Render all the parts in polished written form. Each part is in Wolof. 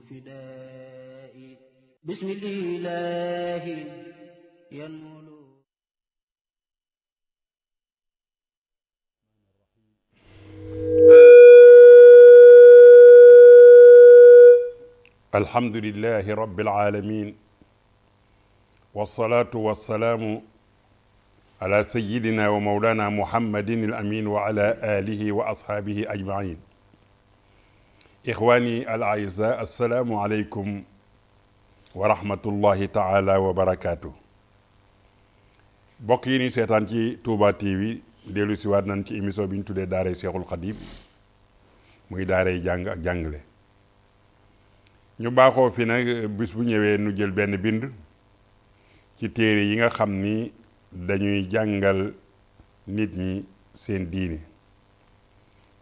فدائي بسم الإله ينمو. الحمد لله رب العالمين والصلاة والسلام على سيدنا ومولانا محمد الأمين وعلى آله وأصحابه أجمعين. إخواني الأعزاء السلام عليكم ورحمة الله تعالى وبركاته. bokk yi ni seetaan ci Touba TV dellu si waat nañ ci émission bi ñu tuddee daaray Cheikhul Khadim muy daaray jàng ak jàngale. ñu baaxoo fi nag bis bu ñëwee nu jël benn bind ci téere yi nga xam ni dañuy jàngal nit ñi seen diine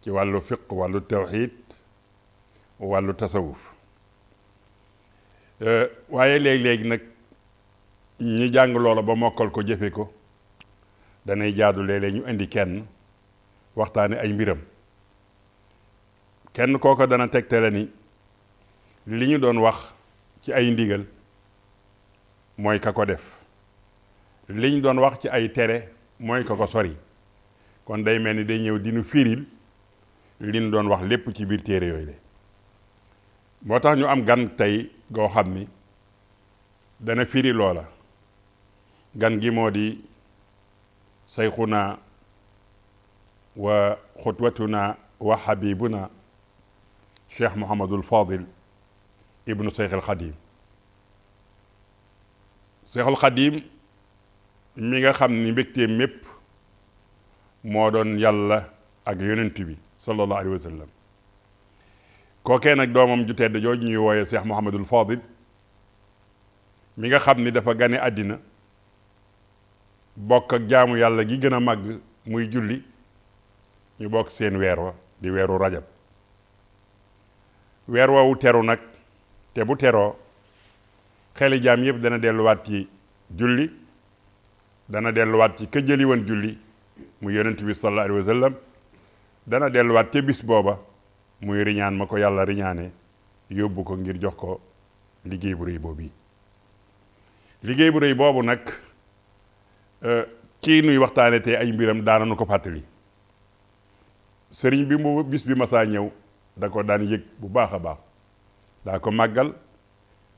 ci wàllu fiq wàllu tawxiid wàllu tasawuf waaye léegi-léegi nag ñi jàng loola ba mokkal ko jëfe ko danay jaadu léeg-léeg ñu indi kenn waxtaane ay mbiram kenn kooko dana tegtale ni li ñu doon wax ci ay ndigal mooy ka ko def li ñu doon wax ci ay tere mooy ka ko sori kon day mel ni day ñëw dinu firil li ñu doon wax lépp ci biir téere yooyu de moo tax ñu am gan tey goo xam ni dana firi loola gan gi moo di sayxuna wa xutwatuna wa xabibuna cheikh Mouhamadul Fadil ibnu Cheikh al Khadim. Cheikh al Khadim mi nga xam ni mbégteem mépp moo doon yàlla ak yonent bi sallallahu alayhi wa sallam kookee nag doomam ju tedd jooju ñuy wooye Cheikh Mouhamadul Fadil mi nga xam ni dafa gane àddina bokk ak jaamu yàlla gi gën a màgg muy julli ñu bokk seen weer wa di weeru rajab weer woowu teru nag te bu teroo xeli jaam yëpp dana delluwaat ci julli dana delluwaat ci këjëli woon julli muy yonent bi sallallahu alayhi wa sallam dana delluwaat ca bis booba muy riñaan ma ko yàlla riñaane yóbbu ko ngir jox ko liggéey bu rëy boobu liggéey bu rëy boobu nag kii nuy waxtaane te ay mbiram daana nu ko fàttali sëriñ bi mu bis bi masaa ñëw da ko daan yëg bu baax a baax daa ko màggal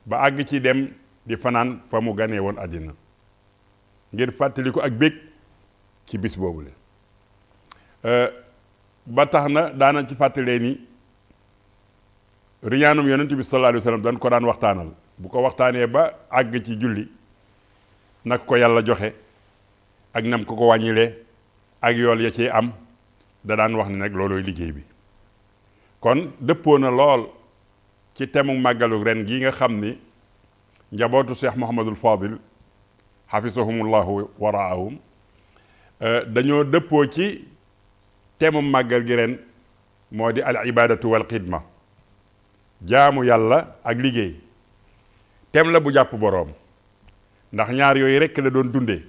ba àgg ci dem di fanaan fa mu ganee woon àddina ngir fàttali ko ak bég ci bis boobu le ba tax na daana ci fàttalee ni riñaanum yonent bi sallallahu alayhi wa sallam dañ ko daan waxtaanal bu ko waxtaanee ba àgg ci julli nag ko yàlla joxe ak nam ko wàññilee ak yool ya cee am da daan wax ni nag loolooy liggéey bi kon dëppoo na lool ci temu màggalu ren gii nga xam ni njabootu Cheikh Mouhamadul Fadil xafisahumullahu waraahum dañoo dëppoo ci temu màggal gi ren moo di al ibadatu wal xidma jaamu yàlla ak liggéey tem la bu jàpp boroom ndax ñaar yooyu rekk la doon dundee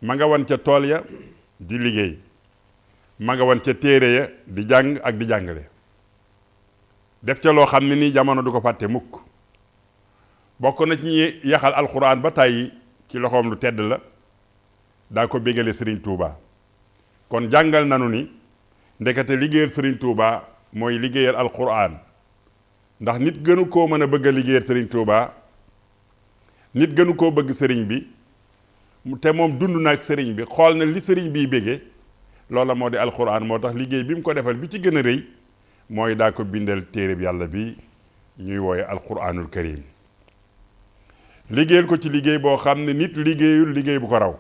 ma nga wan ca tool ya di liggéey ma nga wan ca téere ya di jàng ak di jàngale def ca loo xam ne nii jamono du ko fàtte mukk bokk na ci ñi yaxal alxuraan ba tàyyi ci loxoom lu tedd la daa ko bégale Serigne Touba kon jàngal nanu ni ndekete liggéeyal Serigne Touba mooy liggéeyal alxuraan ndax nit gënu koo mën a bëgg a liggéeyal Serigne Touba nit gënu koo bëgg Serigne bi te moom dund na ak Serigne bi xool na li Serigne biy bégee loola moo di alxuraan moo tax liggéey bi mu ko defal bi ci gën a rëy mooy daa ko bindal téereb yàlla bi ñuy wooye alquranul karim liggéeyal ko ci liggéey boo xam ne nit liggéeyul liggéey bu ko raw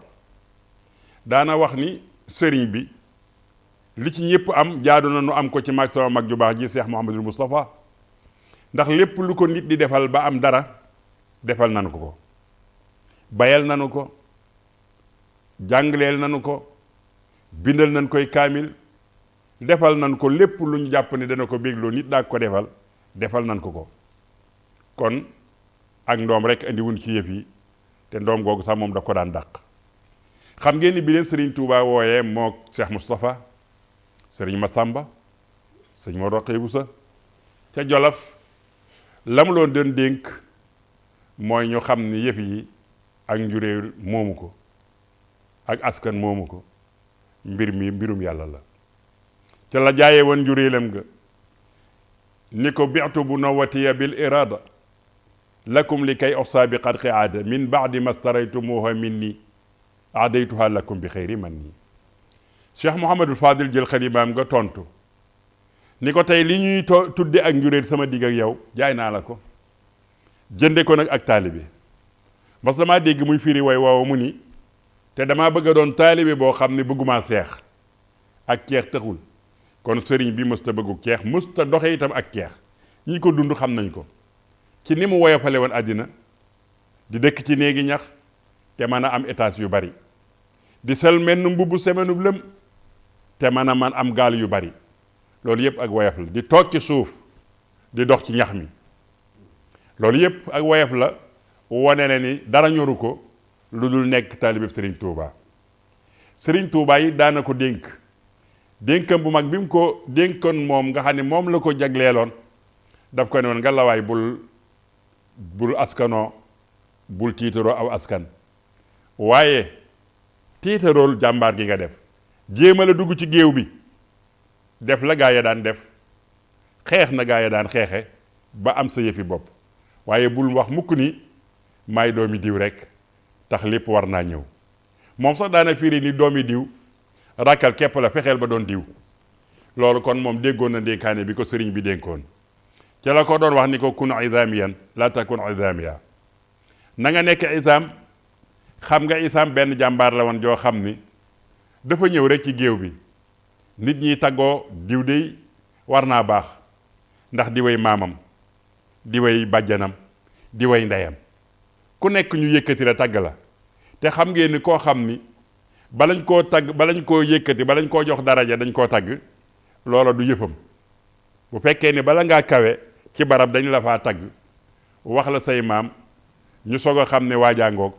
daana wax ni sëriñ bi li ci ñëpp am jaadu na nu am ko ci mag sama mag ju baax ji Cheikh Mouhamadul Moustapha ndax lépp lu ko nit di defal ba am dara defal nanu ko bayal nanu ko jàngleel nanu ko bindal nañ koy kaamil defal nañ ko lépp lu ñu jàpp ne dana ko bégloo nit daa ko defal nañ ko kon ak ndoom rek andiwuñ ci yëf yi te ndoom googu sax moom da ko daan dàq xam ngeen ni bi leen Serigne Touba wooyee moo Cheikh Moustapha Serigne Massamba sëñ Mor Roqee Boussa ca Jolof la mu loon doon dénk mooy ñu xam ni yëf yi ak njuréel moomu ko ak askan moomu ko mbir mi mbirum yàlla la ca la jaayee woon njuréelam ga ni ko bi'tu bu nawatiya bil irada lakum li kay osa bi xarqi aada min baadi ma staraytumuha minni aadaytuha lakum bi xayri man nii Cheikh Mouhamadul Fadil jël xalimaam nga tontu ni ko tey li ñuy tudde ak njuréel sama digg ak yow jaay naa la ko jënde ko nag ak taalibe parce que damaa dégg muy firi way waaw mu ni te damaa bëgg a doon taalibe boo xam ne bëgguma seex ak ceex taxul kon sëriñ bi mësta bëggu ceex mësta doxe itam ak ceex ñi ko dund xam nañ ko ci ni mu woyofale woon àddina di dëkk ci néegi ñax te mën a am étage yu bari di sel menn mbubbu semenub lëm te mën a man am gaal yu bari loolu yëpp ak woyof la di toog ci suuf di dox ci ñax mi loolu yëpp ak woyof la wane na ni dara ñoru ko lu dul nekk taalibeb Serigne Touba Serigne Touba yi daana ko dénkam bu mag bi mu ko dénkoon moom nga xam ne moom la ko jagleeloon daf ko ne woon nga lawaay bul askanoo bul tiitaroo aw askan waaye tiitarool jàmbaar gi nga def jéema la dugg ci géew bi def la gaa ya daan def xeex na gaa ya daan xeexe ba am sa yëfi bopp waaye bul wax mukk ni maay doomi diw rek tax lépp war naa ñëw moom sax daana firi ni doomi diw rakkal képp la fexeel ba doon diw loolu kon moom déggoon na dénkaane bi ko sëriñ bi dénkoon ca la ko doon wax ni ko kun izamiyan la takun izamiya na nga nekk isam xam nga isam benn jàmbaar la woon joo xam ni dafa ñëw rek ci géew bi nit ñi taggoo diw dey war naa baax ndax di way maamam di way bàjjanam di way ndeyam ku nekk ñu yëkkati la tagg la te xam ngeen ni koo xam ni balañ koo tagg balañ koo yëkkati balañ koo jox daraja dañ koo tagg loola du yëfam bu fekkee ni bala ngaa kawe ci barab dañ la faa tagg wax la say maam ñu soog a xam ne waajaangoog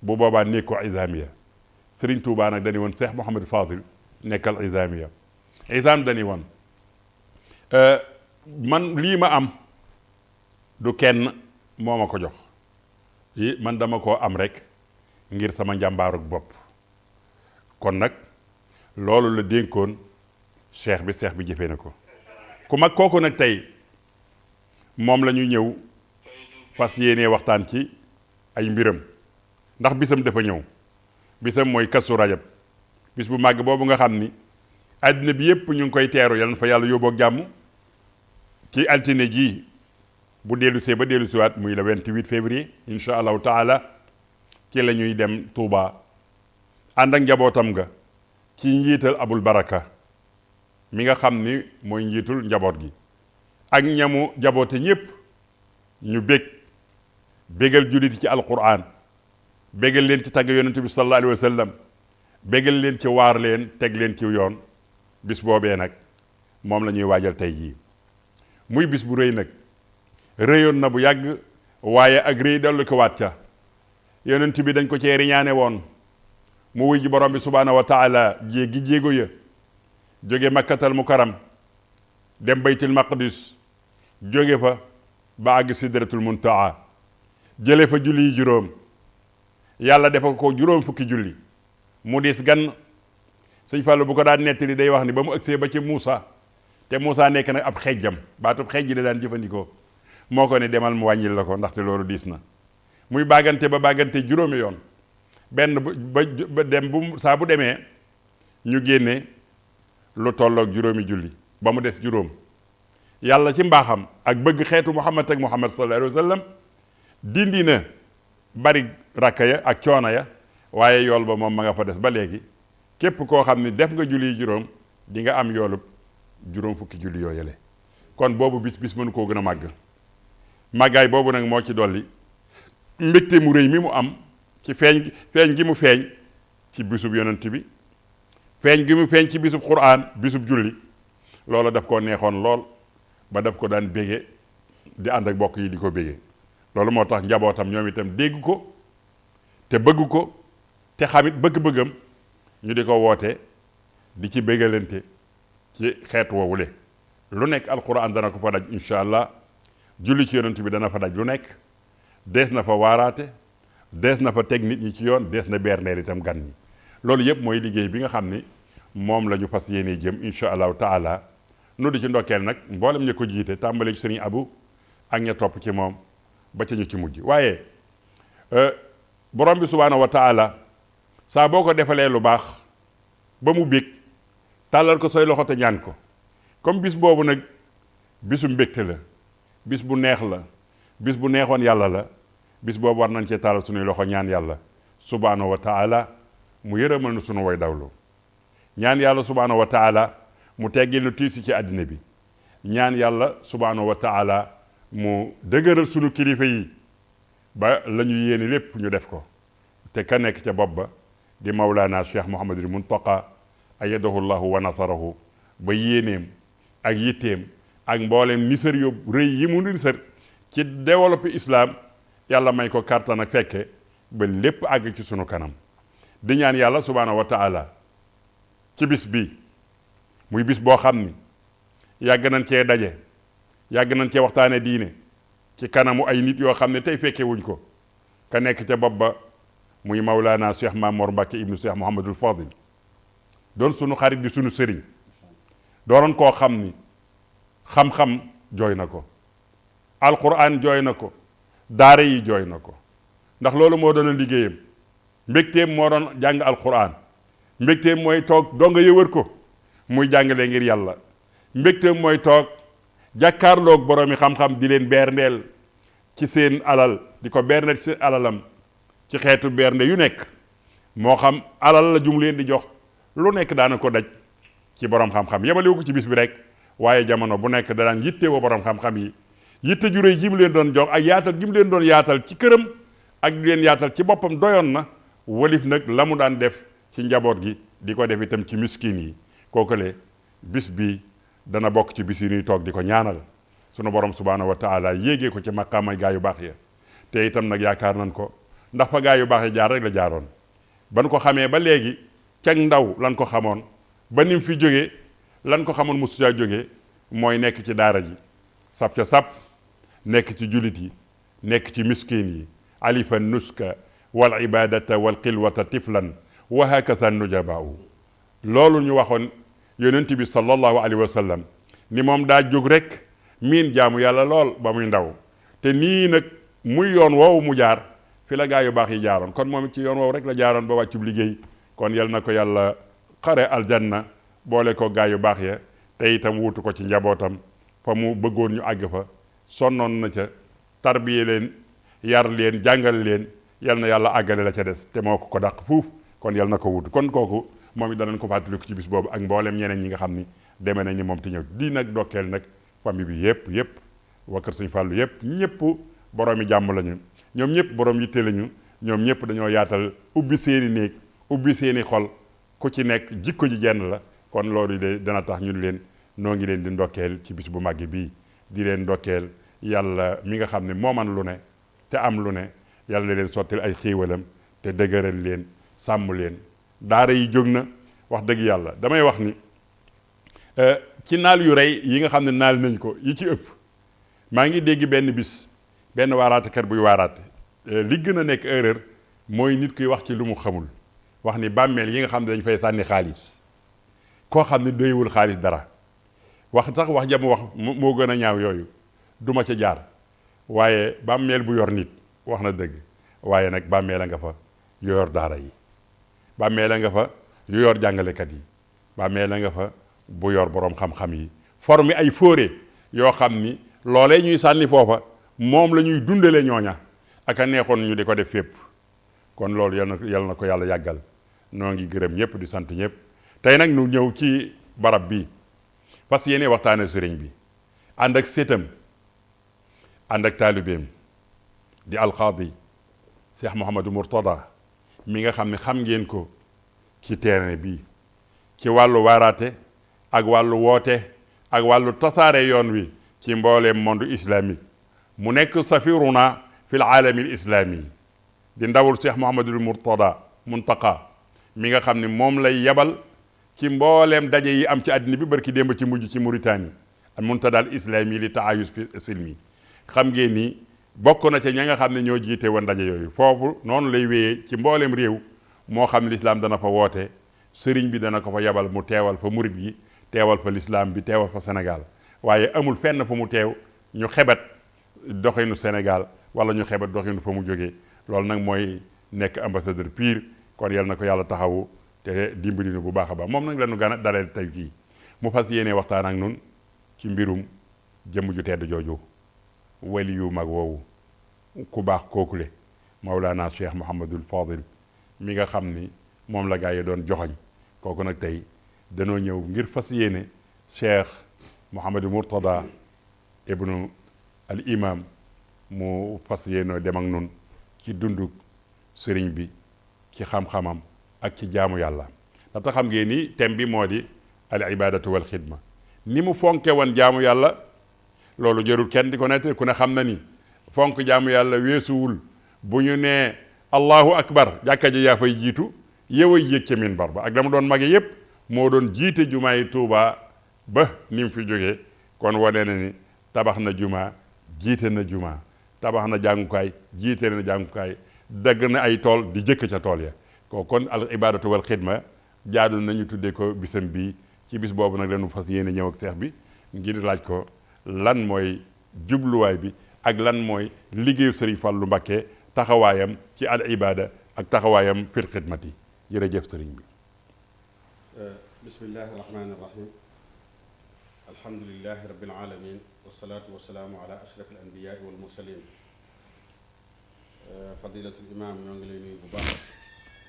bu boobaa nekk ko izamiya Sëriñ Tuubaa nag dañu woon Cheikh Mouhamadou Fadil nekkal izamiya izam dañu woon man lii ma am du kenn moo ma ko jox man dama koo am rek ngir sama njàmbaarug bopp kon nag loolu la dénkoon cheikh bi jëfee na ko ku mag kooku nag tey moom la ñu ñëw fas yéenee waxtaan ci ay mbiram ndax bisam dafa ñëw bisam mooy Kazu Rajab bis bu màgg boobu nga xam ni àddina bi yépp ñu ngi koy teeru yal na fa yàlla yóbboog jàmm ci altine ji bu dellusee ba dellusiwaat muy le 28 février incha allahu taala ci la ñuy dem Touba ànd ak njabootam nga ci njiital Abul Baraka mi nga xam ni mooy njiitul njaboot gi ak ñamu jaboote ñépp ñu bégal jullit ci alquran bégal leen ci tagg yonent bi sallallahu alayhi wa sallam bégal leen ci waar leen teg leen ci yoon bis boobee nag moom la ñuy waajal tey jii muy bis bu rëy nag rëyoon na bu yàgg waaye ak rëy dellu ko waat ca yonent bi dañ ko cee riñaane woon mu wuy ji borom bi subhaanahu wa taala jéego ya jóge makkatal mukarram dem baytul maqdis jóge fa ba àgg sidratul muntaha jële fa julli yi juróom yàlla defa ko juróom fukki julli mu diis gan sëñ Fallou bu ko daan nettali day wax ni ba mu ëgsee ba ci Moussa te Moussa nekk nag ab xejjam baatub xejj ji da daan jëfandikoo moo ko ne demal mu wàññil la ko ndaxte loolu diis na muy bàggante ba bàggante juróomi yoon benn ba dem bu saa bu demee ñu génne lu tolloog juróomi julli ba mu des juróom yàlla ci mbaaxam ak bëgg xeetu Muhammad ak Muhammad sallallahu alayhi wa sallam dindi na bari rakka ya ak coono ya waaye yool ba moom ma nga fa des ba léegi képp koo xam ni def nga julli juróom di nga am yoolub juróom fukki julli yooyale kon boobu bis mënu koo gën a màgg màggaay boobu nag moo ci dolli mbégte mu rëy mi mu am ci feeñ gi mu feeñ ci bisub yonent bi feeñ gi mu feeñ ci bisub quraan bisub julli loolu daf koo neexoon lool ba daf ko daan bége di ànd ak bokk yi di ko bége loolu moo tax njabootam ñoom itam dégg ko te bëgg ko te xamit bëgg-bëggam ñu di ko woote di ci bégalante ci xeet woowule lu nekk alquran dana ko fa daj incha allah julli ci yonent bi dana fa daj lu nekk, dees na fa waaraate, dees na fa teg nit ñi ci yoon, dees na berndeel itam gan ñi. loolu yëpp mooy liggéey bi nga xam ni moom la ñu fas yéene jëm incha allahu taala. nu di ci ndokkeel nag mboolem ña ko jiite tàmbale ci sëriñ Abu ak ña topp ci moom ba ca ñu ci mujj. waaye borom bi subhaanahu wa taala saa boo ko defalee lu baax ba mu bég tàllal ko say loxo te ñaan ko. comme bis boobu nag bisu mbégte la, bis bu neex la, bis bu neexoon yàlla la, bis boobu war nañ cee tàllal suñuy loxo ñaan yàlla subhaanahu wa taala mu yërëmal nu sunu way dawlu. ñaan yàlla subhaanahu wa taala mu teggil nu tiisi ci àddina bi. ñaan yàlla subhaanahu wa taala mu dëgëral sunu kilifa yi ba la ñu yéene lépp ñu def ko, te ka nekk ca bopp ba di Mawlaana Cheikh Mouhamadul Muntaqa ayyadahu llahu wa nasarahu ba yéeneem ak yitteem ak mbooleem nisër yu rëy yi mu nisër ci développé islam yàlla may ko kàttan ak fekke ba lépp àgg ci sunu kanam. di ñaan yàlla subhaanahu wa taala ci bis bi muy bis boo xam ni yàgg nañ cee daje, yàgg nañ cee waxtaane diine ci kanamu ay nit yoo xam ne tey fekke wuñ ko. ka nekk ca bopp ba muy Mawlaana Cheikh Mamour Mbacke ibnu Cheikh Mouhamadul Fadil doon sunu xarit di sunu sëriñ, doonoon koo xam ni xam-xam jooy na ko, alquran jooy na ko, daara yi jooy na ko, ndax loolu moo doon liggéeyam. mbégteem moo doon jàng alquran, mbégteem mooy toog donga yëwër ko muy jàngale ngir yàlla, mbégteem mooy toog jàkkaarloog boroomi xam-xam di leen berndeel ci seen alal, di ko berndeel ci seen alalam ci xeetu bernde yu nekk, moo xam alal la jum leen di jox lu nekk daana ko daj ci borom xam-xam. yemalewu ko ci bis bi rek, waaye jamono bu nekk da daan yitte woo borom xam-xam yi, yitte ju réy ji mu leen doon jox ak yaatal gi mu leen doon yaatal ci këram ak di leen yaatal ci boppam doyoon na walif nag la mu daan def ci njaboot gi di ko def itam ci miskin yi. kookale bis bi dana bokk ci bis yi ñuy toog di ko ñaanal sunu borom subhaanahu wa taala yéegee ko ci maqaamay gaa yu baax ya. te itam nag yaakaar nañ ko ndax fa gaa yu baax yi jaar rek la jaaroon, ban ko xamee ba léegi cag ndaw lan ko xamoon ba nim fi jógee lan ko xamoon musu caa jógee mooy nekk ci daara ji saf ca sap, nekk ci julit yi, nekk ci miskin yi, alifa nuska wal ibadata wal xilwata tiflan wa hakaza nujabaau. loolu ñu waxoon yonent bi sallallahu alayhi wa sallam ni moom daa jóg rek miin jaamu yàlla lool ba muy ndaw, te nii nag muy yoon woowu mu jaar fi la gaa yu baax yi jaaroon. kon moom ci yoon woowu rek la jaaroon ba wàccub liggéey. kon yal na ko yàlla xare aljanna boole ko gaa yu baax ya, te itam wutu ko ci njabootam fa mu bëggoon ñu àgg fa. sonnoon na ca tarbiye leen, yar leen, jàngal leen, yal na yàlla àggale la ca des te moo ko dàq fuuf. kon yal na ko wutu. kon kooku moom it danañ ko fàttaliku ci bis boobu ak mboolem ñeneen ñi nga xam ni demee nañ ni moom te ñëw di nag dokkeel nag famille bi yëpp waa kër Sëñ Fàllu yëpp ñëpp boroomi jàmm lañu, ñoom ñëpp borom yitte lañu, ñoom ñëpp dañoo yaatal ubbi seeni néeg, ubbi seeni xol, ku ci nekk jikko ji jenn la. kon loolu de dana tax ñun leen noo ngi leen di ndokkeel ci bis bu màgg bii, di leen ndokkeel yàlla mi nga xam ne moo man lu ne te am lu ne, yàlla na leen sottil ay xéewalam te dëgëral leen, sàmm leen. daara yi jóg na wax dëgg yàlla. damay wax ni ci naal yu rey yi nga xam ne naal nañ ko yi ci ëpp, maa ngi dégg benn bis benn waaraatekat buy waaraate, li gën a nekk erreur mooy nit kuy wax ci lu mu xamul. wax ni bàmmeel yi nga xam ne dañ fay sànni xaalis, koo xam ne doywul xaalis dara, wax sax wax jam wax moo gën a ñaaw yooyu, duma ca jaar. waaye bàmmeel bu yor nit wax na dëgg, waaye nag bàmmeel a nga fa yu yor daara yi, bàmmeel a nga fa yu yor jàngalekat yi, bàmmeel a nga fa bu yor boroom xam-xam yi, forme ay fóore yoo xam ni loolee ñuy sànni foofa moom la ñuy dundale ñooña ak a neexoon ñu di ko def fépp. kon loolu yal na ko yàlla yàggal. noo ngi gërëm ñëpp di sant ñëpp. tey nag nu ñëw ci barab bi parce que yéene waxtaane sëriñ bi ànd ak sétam, ànd ak taalibeem di alxaadi Cheikh Mouhamadou Mourtada mi nga xam ne xam ngeen ko ci terrain bi ci wàllu waaraate ak wàllu woote ak wàllu tasaare yoon wi ci mbooleem monde islamique. mu nekk safiruna fil aalamil islami di ndawul Cheikh Mouhamadul Mourtada Muntaqa mi nga xam ne moom lay yebal ci mbooleem daje yi am ci àddina bi barki démb ci mujj ci Mauritanie al muntada al islami li taayus fi silmi. xam ngeen ni bokk na ca ña nga xam ne ñoo jiite woon ndaje yooyu foofu noonu lay wéyee ci mbooleem réew moo xam ne lislaam dana fa woote sëriñ bi dana ko fa yabal mu teewal fa murit yi teewal fa lislaam bi teewal fa Sénégal waaye amul fenn fu mu teew ñu xebat doxinu Sénégal wala ñu xebat doxinu fa mu jógee loolu nag mooy nekk ambassadeur pire kon yal na ko yàlla taxawu te dimbali nu bu baax a baax moom nag la ñu gën a dalee tey fii mu fas yéene waxtaan ak nun ci mbirum jëmm ju tedd jooju wali yu mag woowu ku baax kookule Mawlana Cheikh Mouhamadul Fadil mi nga xam ni moom la gaa yi doon joxoñ kooku nag tey danoo ñëw ngir fas yéene Cheikh Mouhamadou Mourtada ibnu al imam mu fas yéenoo dem ak nun ci dundu sëriñ bi ci xam-xamam ak ci jaamu yàlla ndaxte xam ngeen ni thème bi moo di al ibadatu wal xidma ni mu fonke woon jaamu yàlla loolu jërul kenn di ko nette ku ne xam na ni fonk jaamu yàlla weesuwul bu ñu nee allahu akbar jàkka ji yaa fay jiitu yow ay yéeg ca minbar ba ak la mu doon mage yépp moo doon jiite jumaa yi Tuubaa ba ni mu fi jógee kon wane na ni tabax na jumaa jiite na jumaa tabax na jàngukaay jiite na jàngukaay dagg na ay tool di jëkk ca tool ya ko kon al ibadatu wal xidma jaadu nañu tuddee ko bisam bii ci bis boobu nag lañu fas yéene ñëw ak seex bi ngir laaj ko lan mooy jubluwaay bi ak lan mooy liggéeyu Sëriñ Fallu Mbakke taxawaayam ci al ibada ak taxawaayam fil xidmati jërëjëf sëriñ bi bismillahi rahmani rahim alhamdulilahi rabbil alamin wasalaatu wasalaamu ala ashraf al anbiyaai wal mursalin fadilatul imam ñoo ngi lay nuyu bu baax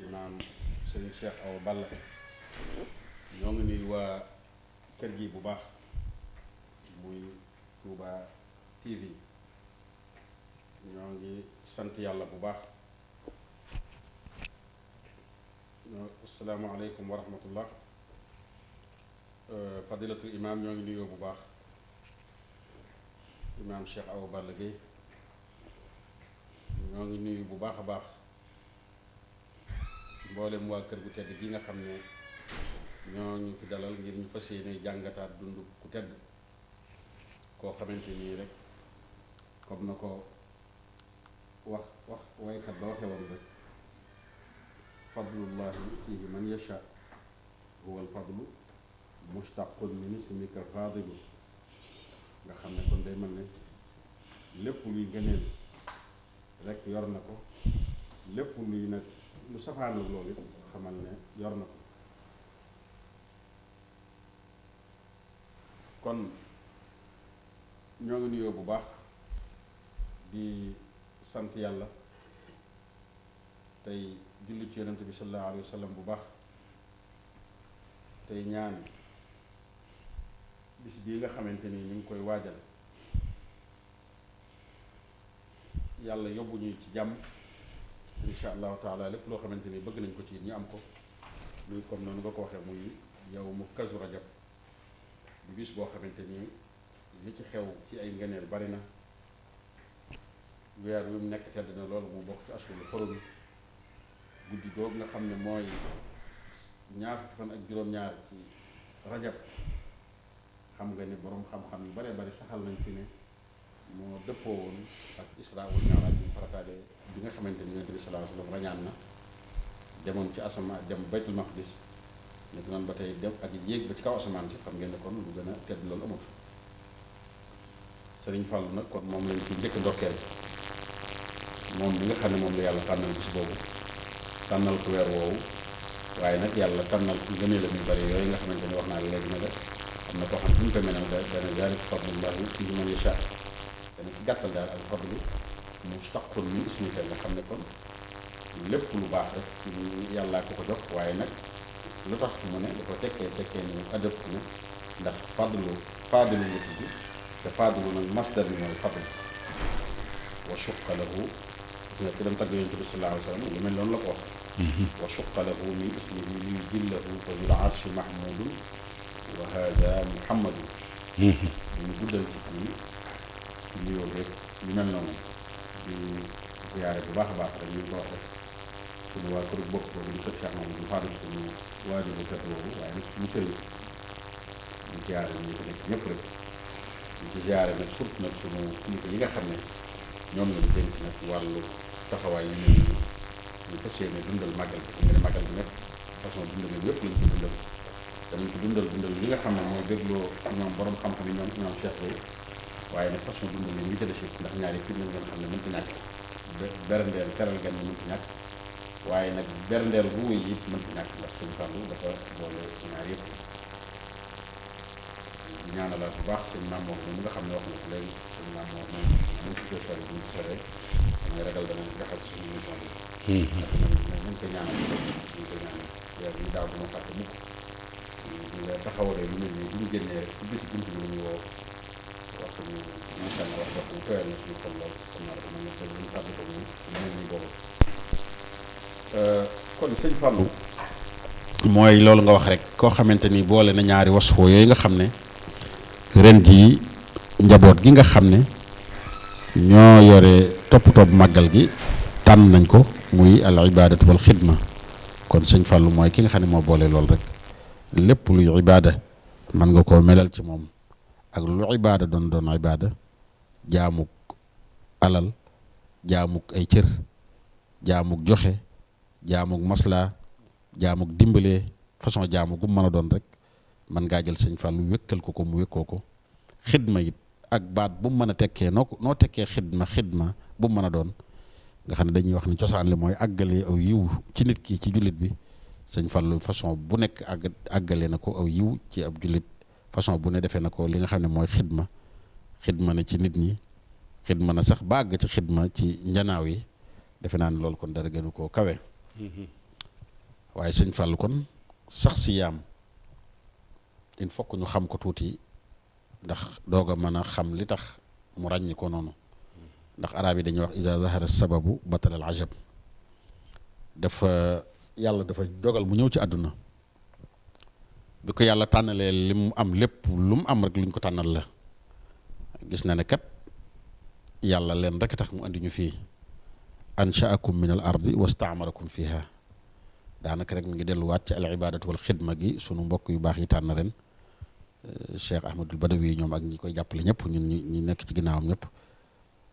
imam sëriñ Cheikh Awa Balla ñoo ngi nuyu waa kër gi bu baax muy Touba TV ñoo ngi sant yàlla bu baax asalaamaaleykum wa rahmatullah fadilatul imam ñoo ngi nuyoo bu baax imam Cheikh Awa Balla Gueye ñoo ngi nuyu bu baax a baax mboolem waa kër gu tedd gi nga xam ne ñoo ñu fi dalal ngir ñu fas yéene jàngataat dund ku tedd koo xamante nii rek comme na ko wax waykat ba waxe woon rek fadlullahi yutiihi man yasha huwa alfadlu mustaqun min ismika fadilu nga xam ne kon day mel ne lépp luy gëneel rek yor na ko lépp luy nag lu safaanal loolu it xamal ne yor na ko kon ñoo ngi nuyoo bu baax di sant yàlla tey julli ci yonent bi sallallahu alayhi wa sallam bu baax tey ñaan bis bii nga xamante ni ñu ngi koy waajal yàlla yóbbu ñu ci jàmm insha allahu taala lépp loo xamante ni bëgg nañ ko ci ñu am ko luy comme noonu nga ko waxee muy yow mu kazu rajab di bis boo xamante ni li ci xew ci ay ngëneel bari na weer wi mu nekk tedd na loolu mu bokk ci ashurul xurum guddi googu nga xam ne mooy ñaar fukki fan ak juróom-ñaar ci rajab xam nga ni boroom xam-xam yu baree bari saxal nañ ci ne moo dëppoo woon ak isra wal mi'raj bi farataale bi nga xamante ni Yonent bi sallallahu alayhi wa sallam rañaan na demoon ci asamaan dem baytul maqdis nekk noonu ba tey dem ak yéeg ba ci kaw asamaan si xam ngeen ne kon lu gën a tedd loolu amut Sëriñ Fallu nag kon moom lañ ci njëkk ndokkeel moom bi nga xam ne moom la yàlla tànnal bis boobu tànnal ko weer woowu waaye nag yàlla tànnal ci gëneelam yu bari yooyu nga xamante ni wax naa léegi ne la am na koo xam ne fu ñu koy menal dana zaalika fadlullahi yu'tiihi man yashaa dana ci gàttal daal al fadlu mustaqqun min ismika nga xam ne kon lépp lu baax rek ci yàllaa ko ko jox waaye nag lu tax mu ne da ko tekkee ni adab na ndax fadlu la tudd te fadlu nag masdar bi mooy fadl wa shuqqa lahu nga ci dem tagg Yonent bi sallallahu alayhi wa sallam lu mel noonu la ko wax wa shuqqa lahu min ismihi li yujillahu fa zul arshi mahmudun wa hada muhammadun ñu guddal ci kii ci nuyoo rek lu mel noonu di ziyaare bu baax a baax rek ñu ko wax rek suñu waa kër bopp boobu ñu kër Cheikh Mamadou Fadil suñu waajur bu kër boobu waaye nag suñu kër yi ñu ziyaare ñu ko nekk ñëpp rek di ziare nag surtout nag sunu kilifa yi nga xam ne ñoom lañu dénk nag wàllu taxawaay yi mel nii ñu fas yéene dundal màggal bi nga ne màggal bi nag façon dundal yëpp lañ ko dundal danañ ko dundal yi nga xam ne mooy dégloo ñoom borom xam-xam yi ñoom Cheikh Bay waaye nag façon dundal yi muy jëlee si ndax ñaari fii nañ ngeen xam ne mënta ñàkk berndeel teral gan ni mënta ñàkk waaye nag berndeel bu wuy it mënta ñàkk ndax sëñ Fallou dafa boole ñaar yëpp ñaanalaat bu baax sëñ Mamour moom nga xam ne wax na ko léegi sëñ Mamour moom nañ ko jël sori bu ñu ko soree damay ragal dana jaxal si suñu émission bi nañ ko ñaanal ñu ko ñaanal weer bi daaw duma fàtte mukk ñu la taxawalee lu mel nii bu ñu génnee rek ci biti bunt bi ñu woo wax ñu macha allah wax ñu tooyal na suñu xol lool xam naa dafa mel ne ñu fàtte ko ñu mel ni boobu kon sëñ Fallou mooy loolu nga wax rek koo xamante ni boole na ñaari wasfoo yooyu nga xam ne ren jii njaboot gi nga xam ne ñoo yore topp màggal gi tànn nañ ko muy al ibadatu wal xidma kon sëñ Fallou mooy ki nga xam ne moo boole loolu rek lépp luy ibaada mën nga koo melal ci moom ak lu ibaada doon ibaada jaamuk alal jaamuk ay cër jaamuk joxe jaamuk maslaa jaamuk dimbalee façon jaamu gu mën a doon rek mën ngaa jël sëñ Fallou wékkal ko mu wékkoo ko xidma it ak baat bu mu mën a tekkee noo tekkee xidma bu mu mën a doon nga xam ne dañuy wax ni cosaan li mooy àggale aw yiw ci nit ki ci jullit bi sëñ Fallou façon bu nekk àggale na ko aw yiw ci ab jullit façon bu ne defee na ko li nga xam ne mooy xidma na ci nit ñi xidma na sax ba àgg ci xidma ci njanaaw yi defe naa ne loolu kon dara gënu koo kawe waaye sëñ Fallou kon sax si yaam il faut que ñu xam ko tuuti ndax doog a mën a xam li tax mu ràññi ko noonu ndax arab yi dañuy wax iza zahara sababu batal al ajab yàlla dafa dogal mu ñëw ci àdduna bi ko yàlla tànnalee li mu am lépp lu mu am rek lu ñu ko tànnal la gis na ne kat yàlla leen rek tax mu andi ñu fii anshaakum min al ardi wastaamarakum fiha daanaka rek mi ngi delluwaat ci al ibadatu wal xidma gi sunu mbokk yu baax yi tànn ren Cheikh Ahmadul Badawi ñoom ak ñi koy jàppale ñëpp ñun ñi nekk ci ginnaawam ñëpp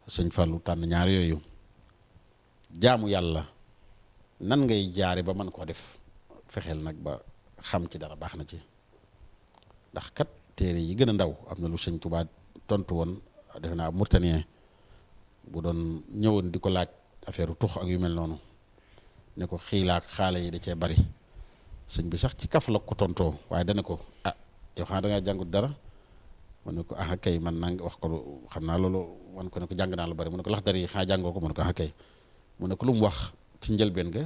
sëñ Fallou tànn ñaar yooyu jaamu yàlla nan ngay jaare ba mën koo def fexeel nag ba xam ci dara baax na ci ndax kat téere yi gën a ndaw am na lu sëñ Tuubaa tontu woon defe naa Mauritanie bu doon ñëwoon di ko laaj affaire tux ak yu mel noonu ne ko xiilaak xaale yi da cee bari sëñ bi sax ci kaf la ko tontoo waaye dana ko yow xanaa da ngaa jàngut dara mu ne ko kay man naa wax ko xam naa loolu wan ko ne ko jàng naa lu bari mu ne ko lax dari yi xanaa jàngoo ko mu ne ko kay mu ne ko lu mu wax ci njëlbeen ga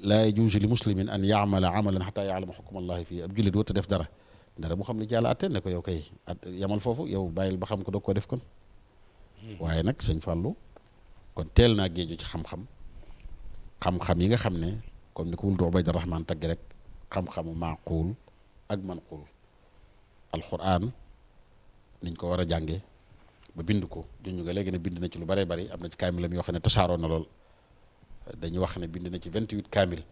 laa yajuuzu li muslimin an yaamala amalan xataa yaalama xukmallahi fii ab jullit wut a def dara mu xam li ci yàlla atte ne ko yow kay yamal foofu yow bàyyil ba xam ko doog koo def kon waaye nag sëñ Fallou kon teel naa géeju ci xam-xam yi nga xam ne comme ni ko wul du Ubayda Rahmaan tagg rek xam-xamu maaquul ak manquul alquran niñ ko war a jànge ba bind ko juñu nga léegi ne bind na ci lu baree bari am na ci kaamilam yoo xam ne tasaaroo na lool dañuy wax ne bind na ci 28 kaamil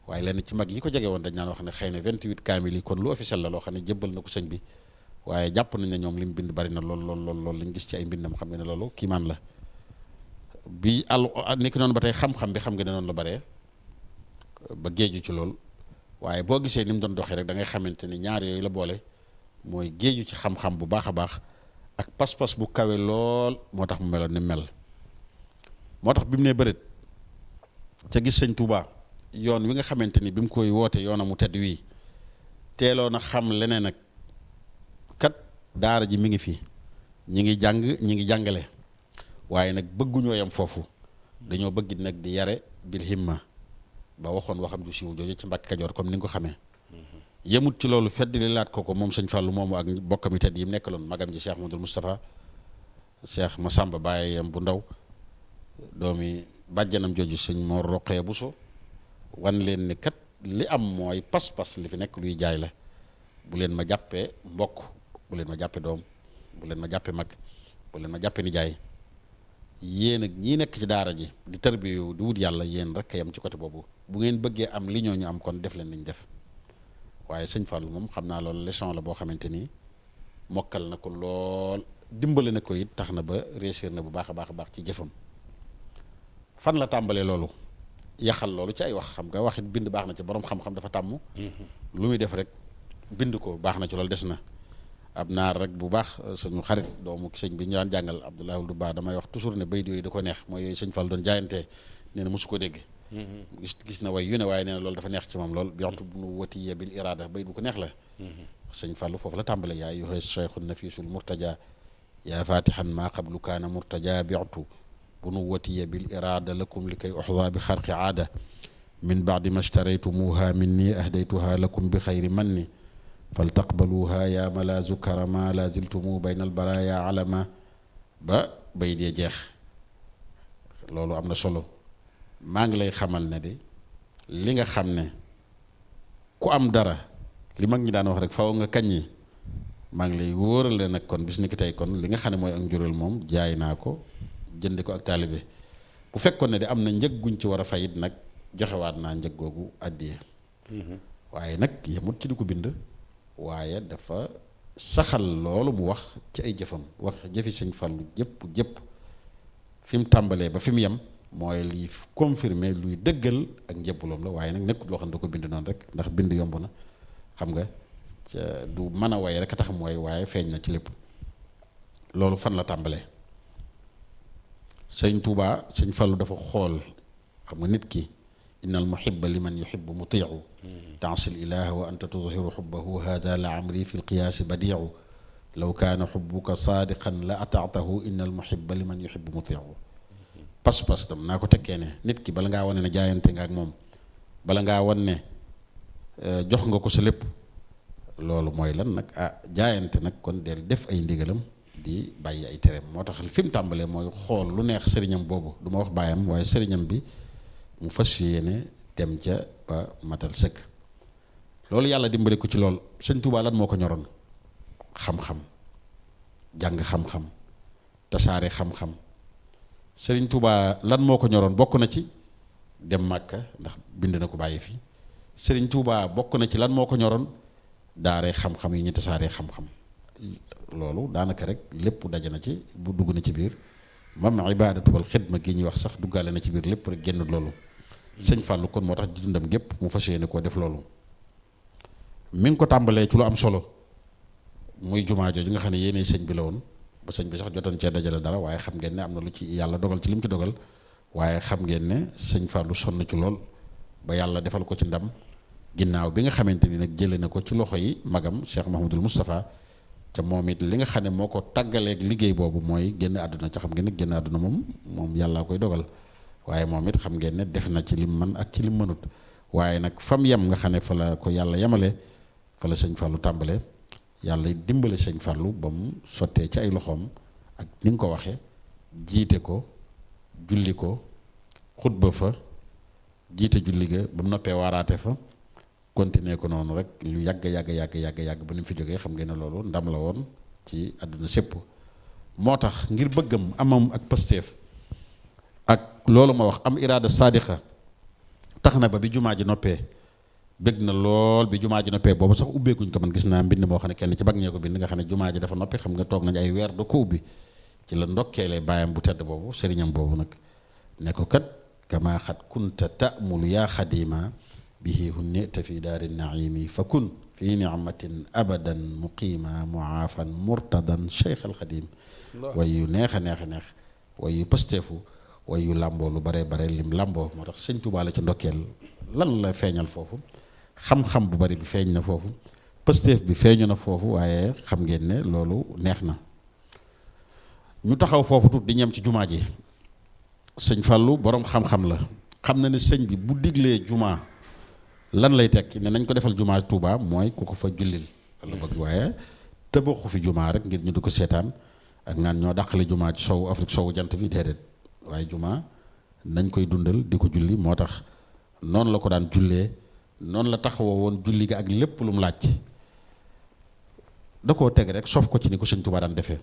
waaye lenn ci mag yi ko jege woon dañ naan wax ne xëy na 28 kaamil yi kon lu officiel la loo xam ne jébbal na ko sëñ bi waaye jàpp nañ ne ñoom li mu bind bari na lool lañ gis ci ay mbindam xam nga ne loolu kiimaan la bi nekk noonu ba tey xam-xam bi xam nga ne noonu la baree ba géeju ci lool waaye boo gisee ni mu doon doxee rek da ngay xamante ni ñaar yooyu la boole mooy géeju ci xam-xam bu baax a baax ak pas-pas bu kawe lool moo tax mu meloon ni mel moo tax bi mu nee bëreet ca gis sëñ Touba yoon wi nga xamante ni bi mu koy woote yoona mu tedd wii teeloon a xam leneen ak kat daara ji mi ngi fi ñi ngi jàng ñi ngi jàngale waaye nag bëgguñoo yam foofu dañoo bëgg nag di yare bil himma ba waxoon waxam ju siiw jooju ci Mbàkke Kajoor comme ni nga ko xamee yemut ci loolu fedd li laat ko moom sëñ Fallou moomu ak bokkam yi tedd yi mu nekkaloon magam ji Cheikh Ahmadul Moustapha Cheikh Massamba baayam bu ndaw doomi bàjjanam jooju sëñ Mor Roqee Buso wan leen ne kat li am mooy pas-pas li fi nekk luy jaay la bu leen ma jàppee mbokk bu leen ma jàppee doom bu leen ma jàppee mag bu leen ma jàppee nijaay yéen ak ñii nekk ci daara ji di tarbiyu di wut yàlla yéen rek a yam ci côté boobu bu ngeen bëggee am li ñooñu am kon def leen niñ def waaye sëñ Fallou moom xam naa loolu leçon la boo xamante ni mokkal na ko lool dimbale na ko it tax na ba réussir na bu baax a baax ci jëfam. fan la tàmbalee loolu yaxal loolu ci ay wax xam nga waxit bind baax na ci borom xam-xam dafa tàmm lu muy def rek bind ko baax na ci loolu des na ab naar rek bu baax suñu xarit doomu sëñ bi ñu daan jàngal Abdoulaye du baax damay wax toujours ne bayit yooyu da ko neex mooy yooyu sëñ Fall doon jaayantee nee na mosu ko dégg gis na way yu ne waaye nee na loolu dafa neex ci moom lool bixtu bu nu watiye bil irada bayit bu ko neex la sëñ Fallu foofu la tàmbale yaa yoxe cheikhun nafisul murtaja yaa fatihan maa qablu kaana murtaja bixtu bu nu watiye bil irada lakum li kay oxda bi xarqi aada min baadi ma shtaraytumuha minni ahdaytuha lakum bi xayri manni fal taqbaluha ya malaazu karama la ziltumu bayna al baraya alama ba bay dee jeex loolu am na solo maa ngi lay xamal ne de li nga xam ne ku am dara li mag ñi daan wax rek faw nga kaññi maa ngi lay wóoral leen nag kon bis ni ki tey kon li nga xam ne mooy ak njureel moom jaay naa ko jënd ko ak taalibe bu fekkoon ne de am na njëg guñ ci war a fayit nag joxewaat naa njëg googu àddiya waaye nag yemut ci di ko bind waaye dafa saxal loolu mu wax ci ay jëfam wax jëfi sëñ Fallu jëpp fi mu tàmbalee ba fi mu yem mooy liy confirmer luy dëggal ak njëbbaloom la waaye nag nekkut loo xam ne da ko bind noonu rek ndax bind yomb na xam nga du mën a way rek a tax mu way waaye feeñ na ci lépp loolu fan la tàmbalee sëñ Tuubaa sëñ Fallu dafa xool xam nga nit ki innal muhibba liman yuhibbu mutiicu taasil ilaha wa anta tudhiru xubbahu hada la amri fi lqiyaasi badiicu law kaana xubbuka saadiqan la ataatahu innal muhibba liman yuhibbu mutiicu pas-pas tam naa ko tekkee ne nit ki bala ngaa wane ne jaayante nga ak moom bala ngaa wan ne jox nga ko sa lépp loolu mooy lan nag jaayante nag kon del def ay ndigalam di bàyyi ay tereem moo tax fi mu tàmbalee mooy xool lu neex sëriñam boobu du ma wax baayam waaye sëriñam bi mu fas yéene dem ca ba matal sëkk loolu yàlla dimbale ko ci lool sëñ Tuubaa lan moo ko ñoroon xam-xam jàng xam-xam tasaare xam-xam sëriñ Tuubaa lan moo ko ñoroon bokk na ci dem Màkka ndax bind na ko bàyyi fi sëriñ Tuubaa bokk na ci lan moo ko ñoroon daaree xam-xam yi ñu tasaaree xam-xam loolu daanaka rek lépp daje na ci bu dugg na ci biir mam ibaadatu wal xidma gi ñuy wax sax duggaale na ci biir lépp rek génn loolu sëñ Fallou kon moo tax dundam gépp mu fas yéene koo def loolu mi ngi ko tàmbalee ci lu am solo muy jumaa jooju nga xam ne yéene sëñ bi la woon ba sëñ bi sax jotoon cee dajale dara waaye xam ngeen ne am na lu ci yàlla dogal ci li mu ci dogal waaye xam ngeen ne sëñ Fallou sonn ci lool ba yàlla defal ko ci ndam ginnaaw bi nga xamante ni nag jëlee na ko ci loxo yi magam Cheikh Mahamadul Moustapha te moom it li nga xam ne moo ko tàggaleeg liggéey boobu mooy génn àdduna ca xam ngeen ne génn àdduna moom yàllaa koy dogal waaye moom it xam ngeen ne def na ci lim man ak ci lim mënut waaye nag fam yem nga xam ne fa la ko yàlla yemale fa la sëñ Fallou tàmbale yàlla dimbale sëñ Fallou ba mu sottee ci ay loxoom ak ni nga ko waxee jiite ko julli ko xutba fa jiite julli ga ba mu noppee waaraate fa continuer ko noonu rek lu yàgg ba ni mu fi jógee xam ngeen ne loolu ndam la woon ci àdduna sépp moo tax ngir bëggam amam ak pasteef ak loolu ma wax am iraada sadiqa tax na ba bi jumaa ji noppee bëgg na lool bi jumaa ji noppee boobu sax ubbeekuñ ko man gis naa mbind moo xam ne kenn ci bag ñee ko bind nga xam ne jumaa ji dafa noppi xam nga toog nañu ay weer do ko ubbi ci la ndokkeelee baayam bu tedd boobu sëriñam boobu nag ne ko kat kama xat kunta ta'mulu yaa xadima bihi hunnita fi daari naimi fa kun fi nicmatin abadan muqima muaafan murtadan cheikh alxadim way yu neex a neex a neex way yu pasteefu way yu làmboo lu bare bare lim làmboo moo tax sëñ Tuubaa la ci ndokkeel lan la feeñal foofu xam-xam bu bari bi feeñ na foofu pasteef bi feeñu na foofu waaye xam ngeen ne loolu neex na ñu taxaw foofu tut di ñem ci jumaa ji sëñ Fallou boroom xam-xam la xam na ne sëñ bi bu diglee jumaa lan lay tekki ne nañ ko defal jumaa Touba mooy ku ko fa jullil la bëgg waaye tëbaxu fi jumaa rek ngir ñu di ko seetaan ak naan ñoo dàqale jumaa ci sowu Afrique sowu jant bi déedéet waaye jumaa nañ koy dundal di ko julli moo tax noonu la ko daan jullee noonu la taxawoo woon julli ga ak lépp lu mu laaj da koo teg rek sof ko ci ni ko sëñ Touba daan defee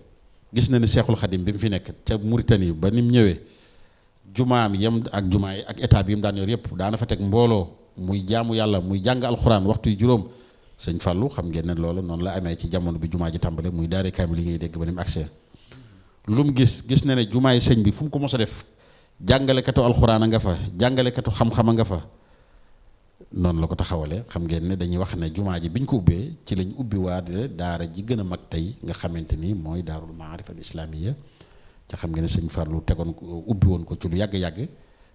gis na ni Seexul Xadim bi mu fi nekk ca Mauritanie ba ni mu ñëwee jumaam yem ak jumaa yi ak état bi mu daan yor yëpp daana fa teg mbooloo muy jaamu yàlla muy jàng alxuraan waxtu yu juróom sëñ Fallou xam ngeen ne loolu noonu la amee ci jamono bi jumaa ji tàmbale muy daare kaamil li ngay dégg ba ni mu accès lu mu gis na ne jumaay sëñ bi fu mu ko mos a def jàngalekatu alxuraan a nga fa jàngalekatu xam-xam a nga fa noonu la ko taxawale xam ngeen ne dañuy wax ne jumaa ji biñ ko ubbee ci lañ ubbi waa daara ji gën a mag tey nga xamante ni mooy daarul maarif al islamiya te xam ngeen ne sëñ Fallou tegoon ko ubbi woon ko ci lu yàgg-yàgg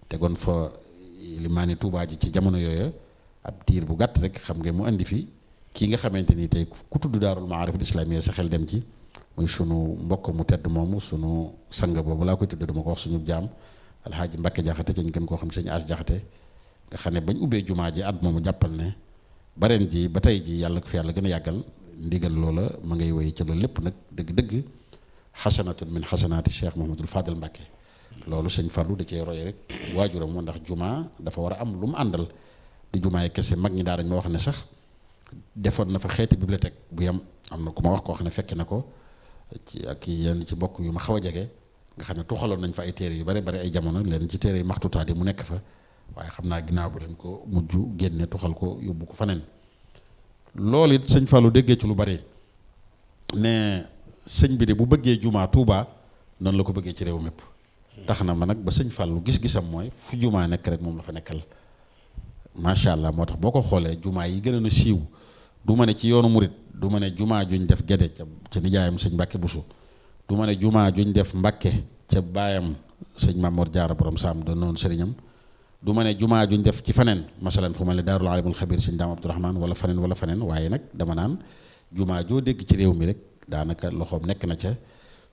tegoon fa limaani Tuubaa ji ci jamono yooya ab diir bu gàtt rek xam ngeen mu indi fi kii nga xamante ni tey ku tudd daarul maarif al islamiya sa xel dem ci muy sunu mbokk mu tedd moomu sunu sang boobu laa koy tudd dama ko wax suñu jaam alxaaji Mbàkke Jaxate ci ñu gën koo xam sëñ As Jaxate nga xam ne bañ ubbee jumaa ji at moomu jàppal ne bareen ji ba tey ji yàlla ko fi yàlla gën a yàggal ndigal loola ma ngay woy ci loolu lépp nag dëgg-dëgg xasanatun min xasanaati Cheikh Mouhamadul Fadel Mbàkke loolu sëñ Fallou da cee roy rek waajuram moo ndax jumaa dafa war a am lu mu àndal di jumaa yi kese mag ñi daa dañ ma wax ne sax defoon na fa xeeti bibliothèque bu yem am na ku ma wax koo xam ne fekke na ko ci ak yenn ci bokk yu ma xaw a jege nga xam ne tuxaloon nañ fa ay téere yu bare bare ay jamono leen ci téere yi maxtutaat yi mu nekk fa waaye xam naa ginnaaw bi leen ko mujj génne tuxal ko yóbbu ko faneen loolu it sëñ Fallou déggee ci lu bari ne sëñ bi de bu bëggee jumaa Touba noonu la ko bëggee ci réew mépp tax na ma nag ba sëñ Fallou gis-gisam mooy fu jumaa nekk rek moom la fa nekkal macha allah moo tax boo ko xoolee jumaa yi gën a siiw du ma ne ci yoonu murit du ma ne jumaa juñ def Gede ca nijaayam sëñ Mbàkke Busu du ma ne jumaa juñ def Mbàkke ca baayam sëñ Mamoor Jaara borom saam doon noonu sëriñam du ma ne jumaa juñ def ci faneen masalan fu ma ne daarul alimul xabir sëñ Daam Abdourahman wala faneen waaye nag dama naan jumaa joo dégg ci réew mi rek daanaka loxoom nekk na ca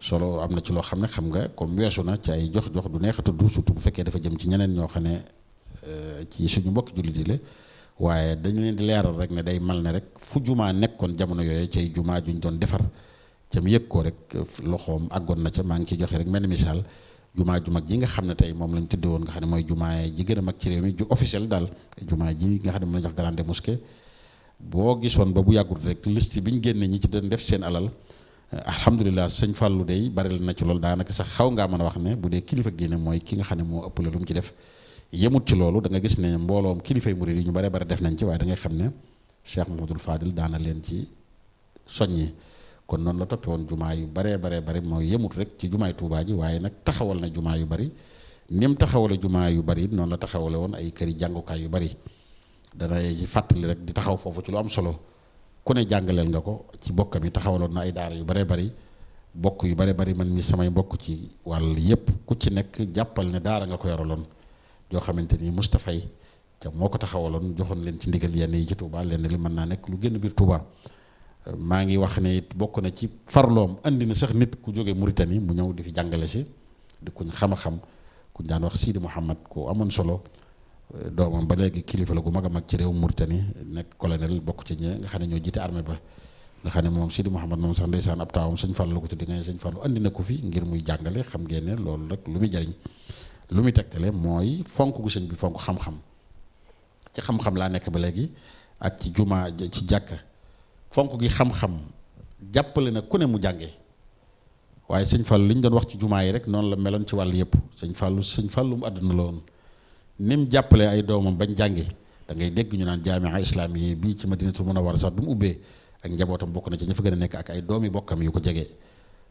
solo am na ci loo xam ne xam nga comme weesu na ci ay jox du neex a tudd surtout bu fekkee dafa jëm ci ñeneen ñoo xam ne ci suñu mbokk jullit yi la waaye dañu leen di leeral rek ne day mal ne rek fu jumaa nekkoon jamono yooyu cay jumaa juñ doon defar ca mu yëg ko rek loxoom àggoon na ca maa ngi ciy joxe rek mel ni misaal jumaa ju mag ji nga xam ne tey moom lañ tudde woon nga xam ne mooy jumaa ji gën a mag ci réew mi ju officiel daal jumaa ji nga xam ne moom lañ jox grande mosquée boo gisoon ba bu yàggul rek liste bi ñu génne ñi ci doon def seen alal alhamdulilah sëñ Fallou day bari na ci loolu daanaka sax xaw ngaa mën a wax ne bu dee kilifa diine mooy ki nga xam ne moo ëppale lu mu ci def yemut ci loolu da nga gis ne mbooloom kilifay murid yi ñu bare bare def nañ ci waaye da ngay xam ne Cheikh Mouhamadoul Fadil daana leen ci soññi kon noonu la toppe woon jumaa yu bare mooy yemut rek ci jumaay Tuubaa ji waaye nag taxawal na jumaa yu bari ni mu taxawale jumaa yu bari noonu la taxawale woon ay këri jàngukaay yu bari danay fàttali rek di taxaw foofu ci lu am solo ku ne jàngaleel nga ko ci bokk bi taxawaloon na ay daara yu bare bari bokk yu bare bari man mi samay mbokk ci wàll yépp ku ci nekk jàppal ne daara nga ko yoraloon joo xamante ni Moustapha yi te moo ko taxawaloon joxoon leen ci ndigal yenn yi ci Touba lenn li mën naa nekk lu génn biir Touba maa ngi wax ne it bokk na ci farloom andi na sax nit ku jóge Mauritanie mu ñëw di fi jàngale si di kuñ xam-xam kuñ daan wax Sidi Mouhamad ku amoon solo doomam ba léegi kilifa la gu mag a mag ci réew Mauritanie nekk colonel bokk ci ñe nga xam ne ñoo jiite armée ba nga xam ne moom Sidi Mouhamad moom sax ndeysaan ab taawam sëñ Fallou la ko tuddi nga sëñ Fallou andi na ko fi ngir muy jàngale xam ngeen ne loolu rek lu muy jariñ lu muy tegtale mooy fonk gu sëñ bi fonk xam-xam ci xam-xam laa nekk ba léegi ak ci jumaa ci jàkka fonk gi xam-xam jàppale na ku ne mu jàngee waaye sëñ Fallou li ñu doon wax ci jumaa yi rek noonu la meloon ci wàll yëpp sëñ Fallou mu àdduna la woon ni mu jàppalee ay doomam bañ jànge da ngay dégg ñu naan jaamia islamiye bii ci Madinatul Munawwara sax bi mu ubbee ak njabootam bokk na ci ña fa gën a nekk ak ay doomi bokkam yu ko jege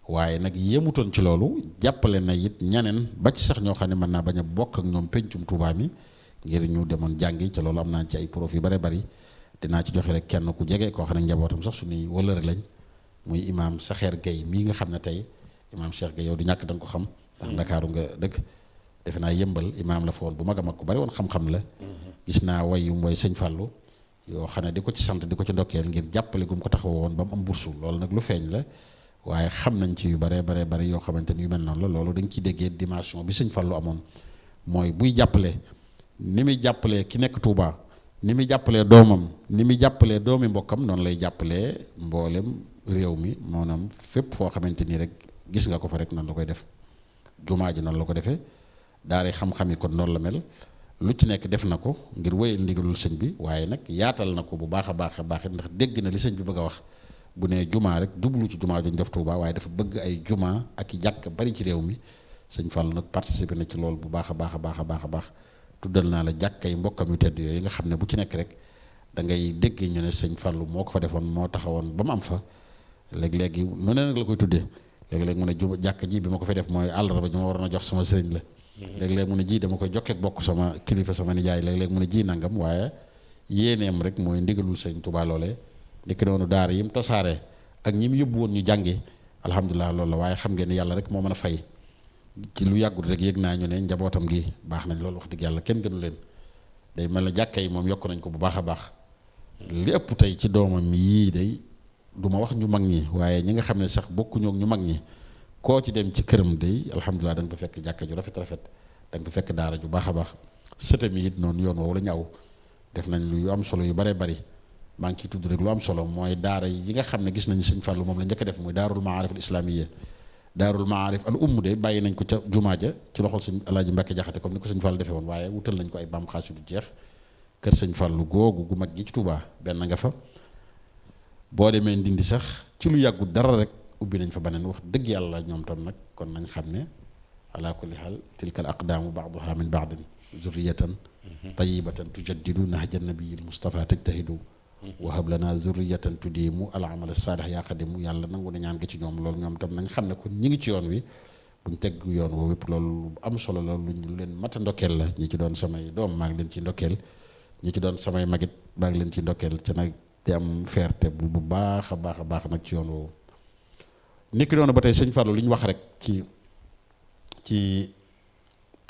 waaye nag yemutoon ci loolu jàppale na it ñaneen ba ci sax ñoo xam ne mën naa bañ a bokk ak ñoom pencum Tuubaa mi ngir ñu demoon jàngi ca loolu am naa ci ay profit yu bare bari dinaa ci joxe rek kenn ku jege koo xam ne njabootam sax suñuy wëllëre lañ muy imaam Saxeer Gueye mii nga xam ne tey imaam Cheikh Gueye yow di ñàkk da nga ko xam ndax Ndakaaru nga dëkk defe naa yëmbal imaam la fa woon bu mag a mag ku bari woon xam-xam la gis naa way yu mooy sëñ Fallou yoo xam ne di ko ci sant di ko ci ndokkeel ngir jàppale gum ko taxaw woon ba mu am bursu loolu nag lu feeñ la waaye xam nañ ci yu bare yoo xamante ni yu mel noonu la loolu dañ ciy déggee dimension bi sëñ Fallou amoon mooy buy jàppale ni muy jàppalee ki nekk Touba ni muy jàppalee doomam ni muy jàppalee doomi mbokkam noonu lay jàppalee mboolem réew mi maanaam fépp foo xamante ni rek gis nga ko fa rek noonu la koy def jumaa ji noonu la ko defee daara xam-xam yi kon noonu la mel lu ci nekk def na ko ngir wéyal ndigalul sëñ bi waaye nag yaatal na ko bu baax a baax ndax dégg na li sëñ bi bëgg a wax bu nee jumaa rek jublu ci jumaa juñ def Touba waaye dafa bëgg ay jumaa ak i jàkk bari ci réew mi sëñ Fallou nag participé na ci loolu bu baax a baax tuddal naa la jàkkay mbokkam yu tedd yooyu nga xam ne bu ci nekk rek da ngay dégg ñu ne sëñ Fallou moo ko fa defoon moo taxawoon ba mu am fa léeg-léegi nu ne nag la koy tuddee léeg-léeg mu ne jàkk ji bi ma ko fay def mooy àllarba ji ma waroon a jox sama sëriñ la léeg-léeg mu ne ji dama koy jokkeek bokk sama kilifa sama nijaay léeg-léeg mu ne ji nangam waaye yéeneem rek mooy ndigalul sëñ Touba loolee nekk noonu daara yi mu tasaare ak ñi mu yóbbu woon ñu jàngi alhamdulilah loolu la waaye xam ngeen ni yàlla rek moo mën a fay ci lu yàggut rek yëg naa ñu ne njabootam gi baax nañ loolu wax dëgg yàlla kenn gënu leen day mel ne jàkka yi moom yokk nañ ko bu baax a baax li ëpp tey ci doomam yii day du ma wax ñu mag ñi waaye ñi nga xam ne sax bokkuñoo ak ñu mag ñi koo ci dem ci këram day alhamdulilah da nga ko fekk jàkka ju rafet da nga ko fekk daara ju baax a baax sëtam yi it noonu yoon woowu la ñu aw def nañ lu am solo yu bare bari maa ngi ciy tudd rek lu am solo mooy daara yi nga xam ne gis nañu sëñ Fallou moom la njëkk a def muy daarul maarif al islamiyya daarul maarif al umm de bàyyi nañ ko ca jumaa ja ci loxol sëñ Alaaji Mbàkke Jaxate comme ni ko sëñ Fallou defee woon waaye wutal nañ ko ay baam xaas yu du jeex kër sëñ Fallou googu gu mag gi ci Touba benn nga fa boo demee Ndindi sax ci lu yàggu dara rek ubbi nañ fa beneen wax dëgg yàlla ñoom tam nag kon nañ xam ne ala kulli xaal tilka al aqdaamu baaduha min baadin zurriyatan tayyibatan tujaddidu nahja nabiyil Mustafa tajtahidu wahab lana zurriyatan tudiimu al amal saalih yaa xadimu yàlla nangu na ñaan gi ci ñoom loolu ñoom tam nañ xam ne kon ñi ngi ci yoon wi buñ tegg yoon woo wépp loolu am solo la lu leen mat a ndokkeel la ñi ci doon samay doom maa ngi leen ci ndokkeel ñi ci doon samay magit maa ngi leen ci ndokkeel ca nag di am fierté bu baax a baax nag ci yoon woowu niki noonu ba tey sëñ Fallou li ñu wax rek ci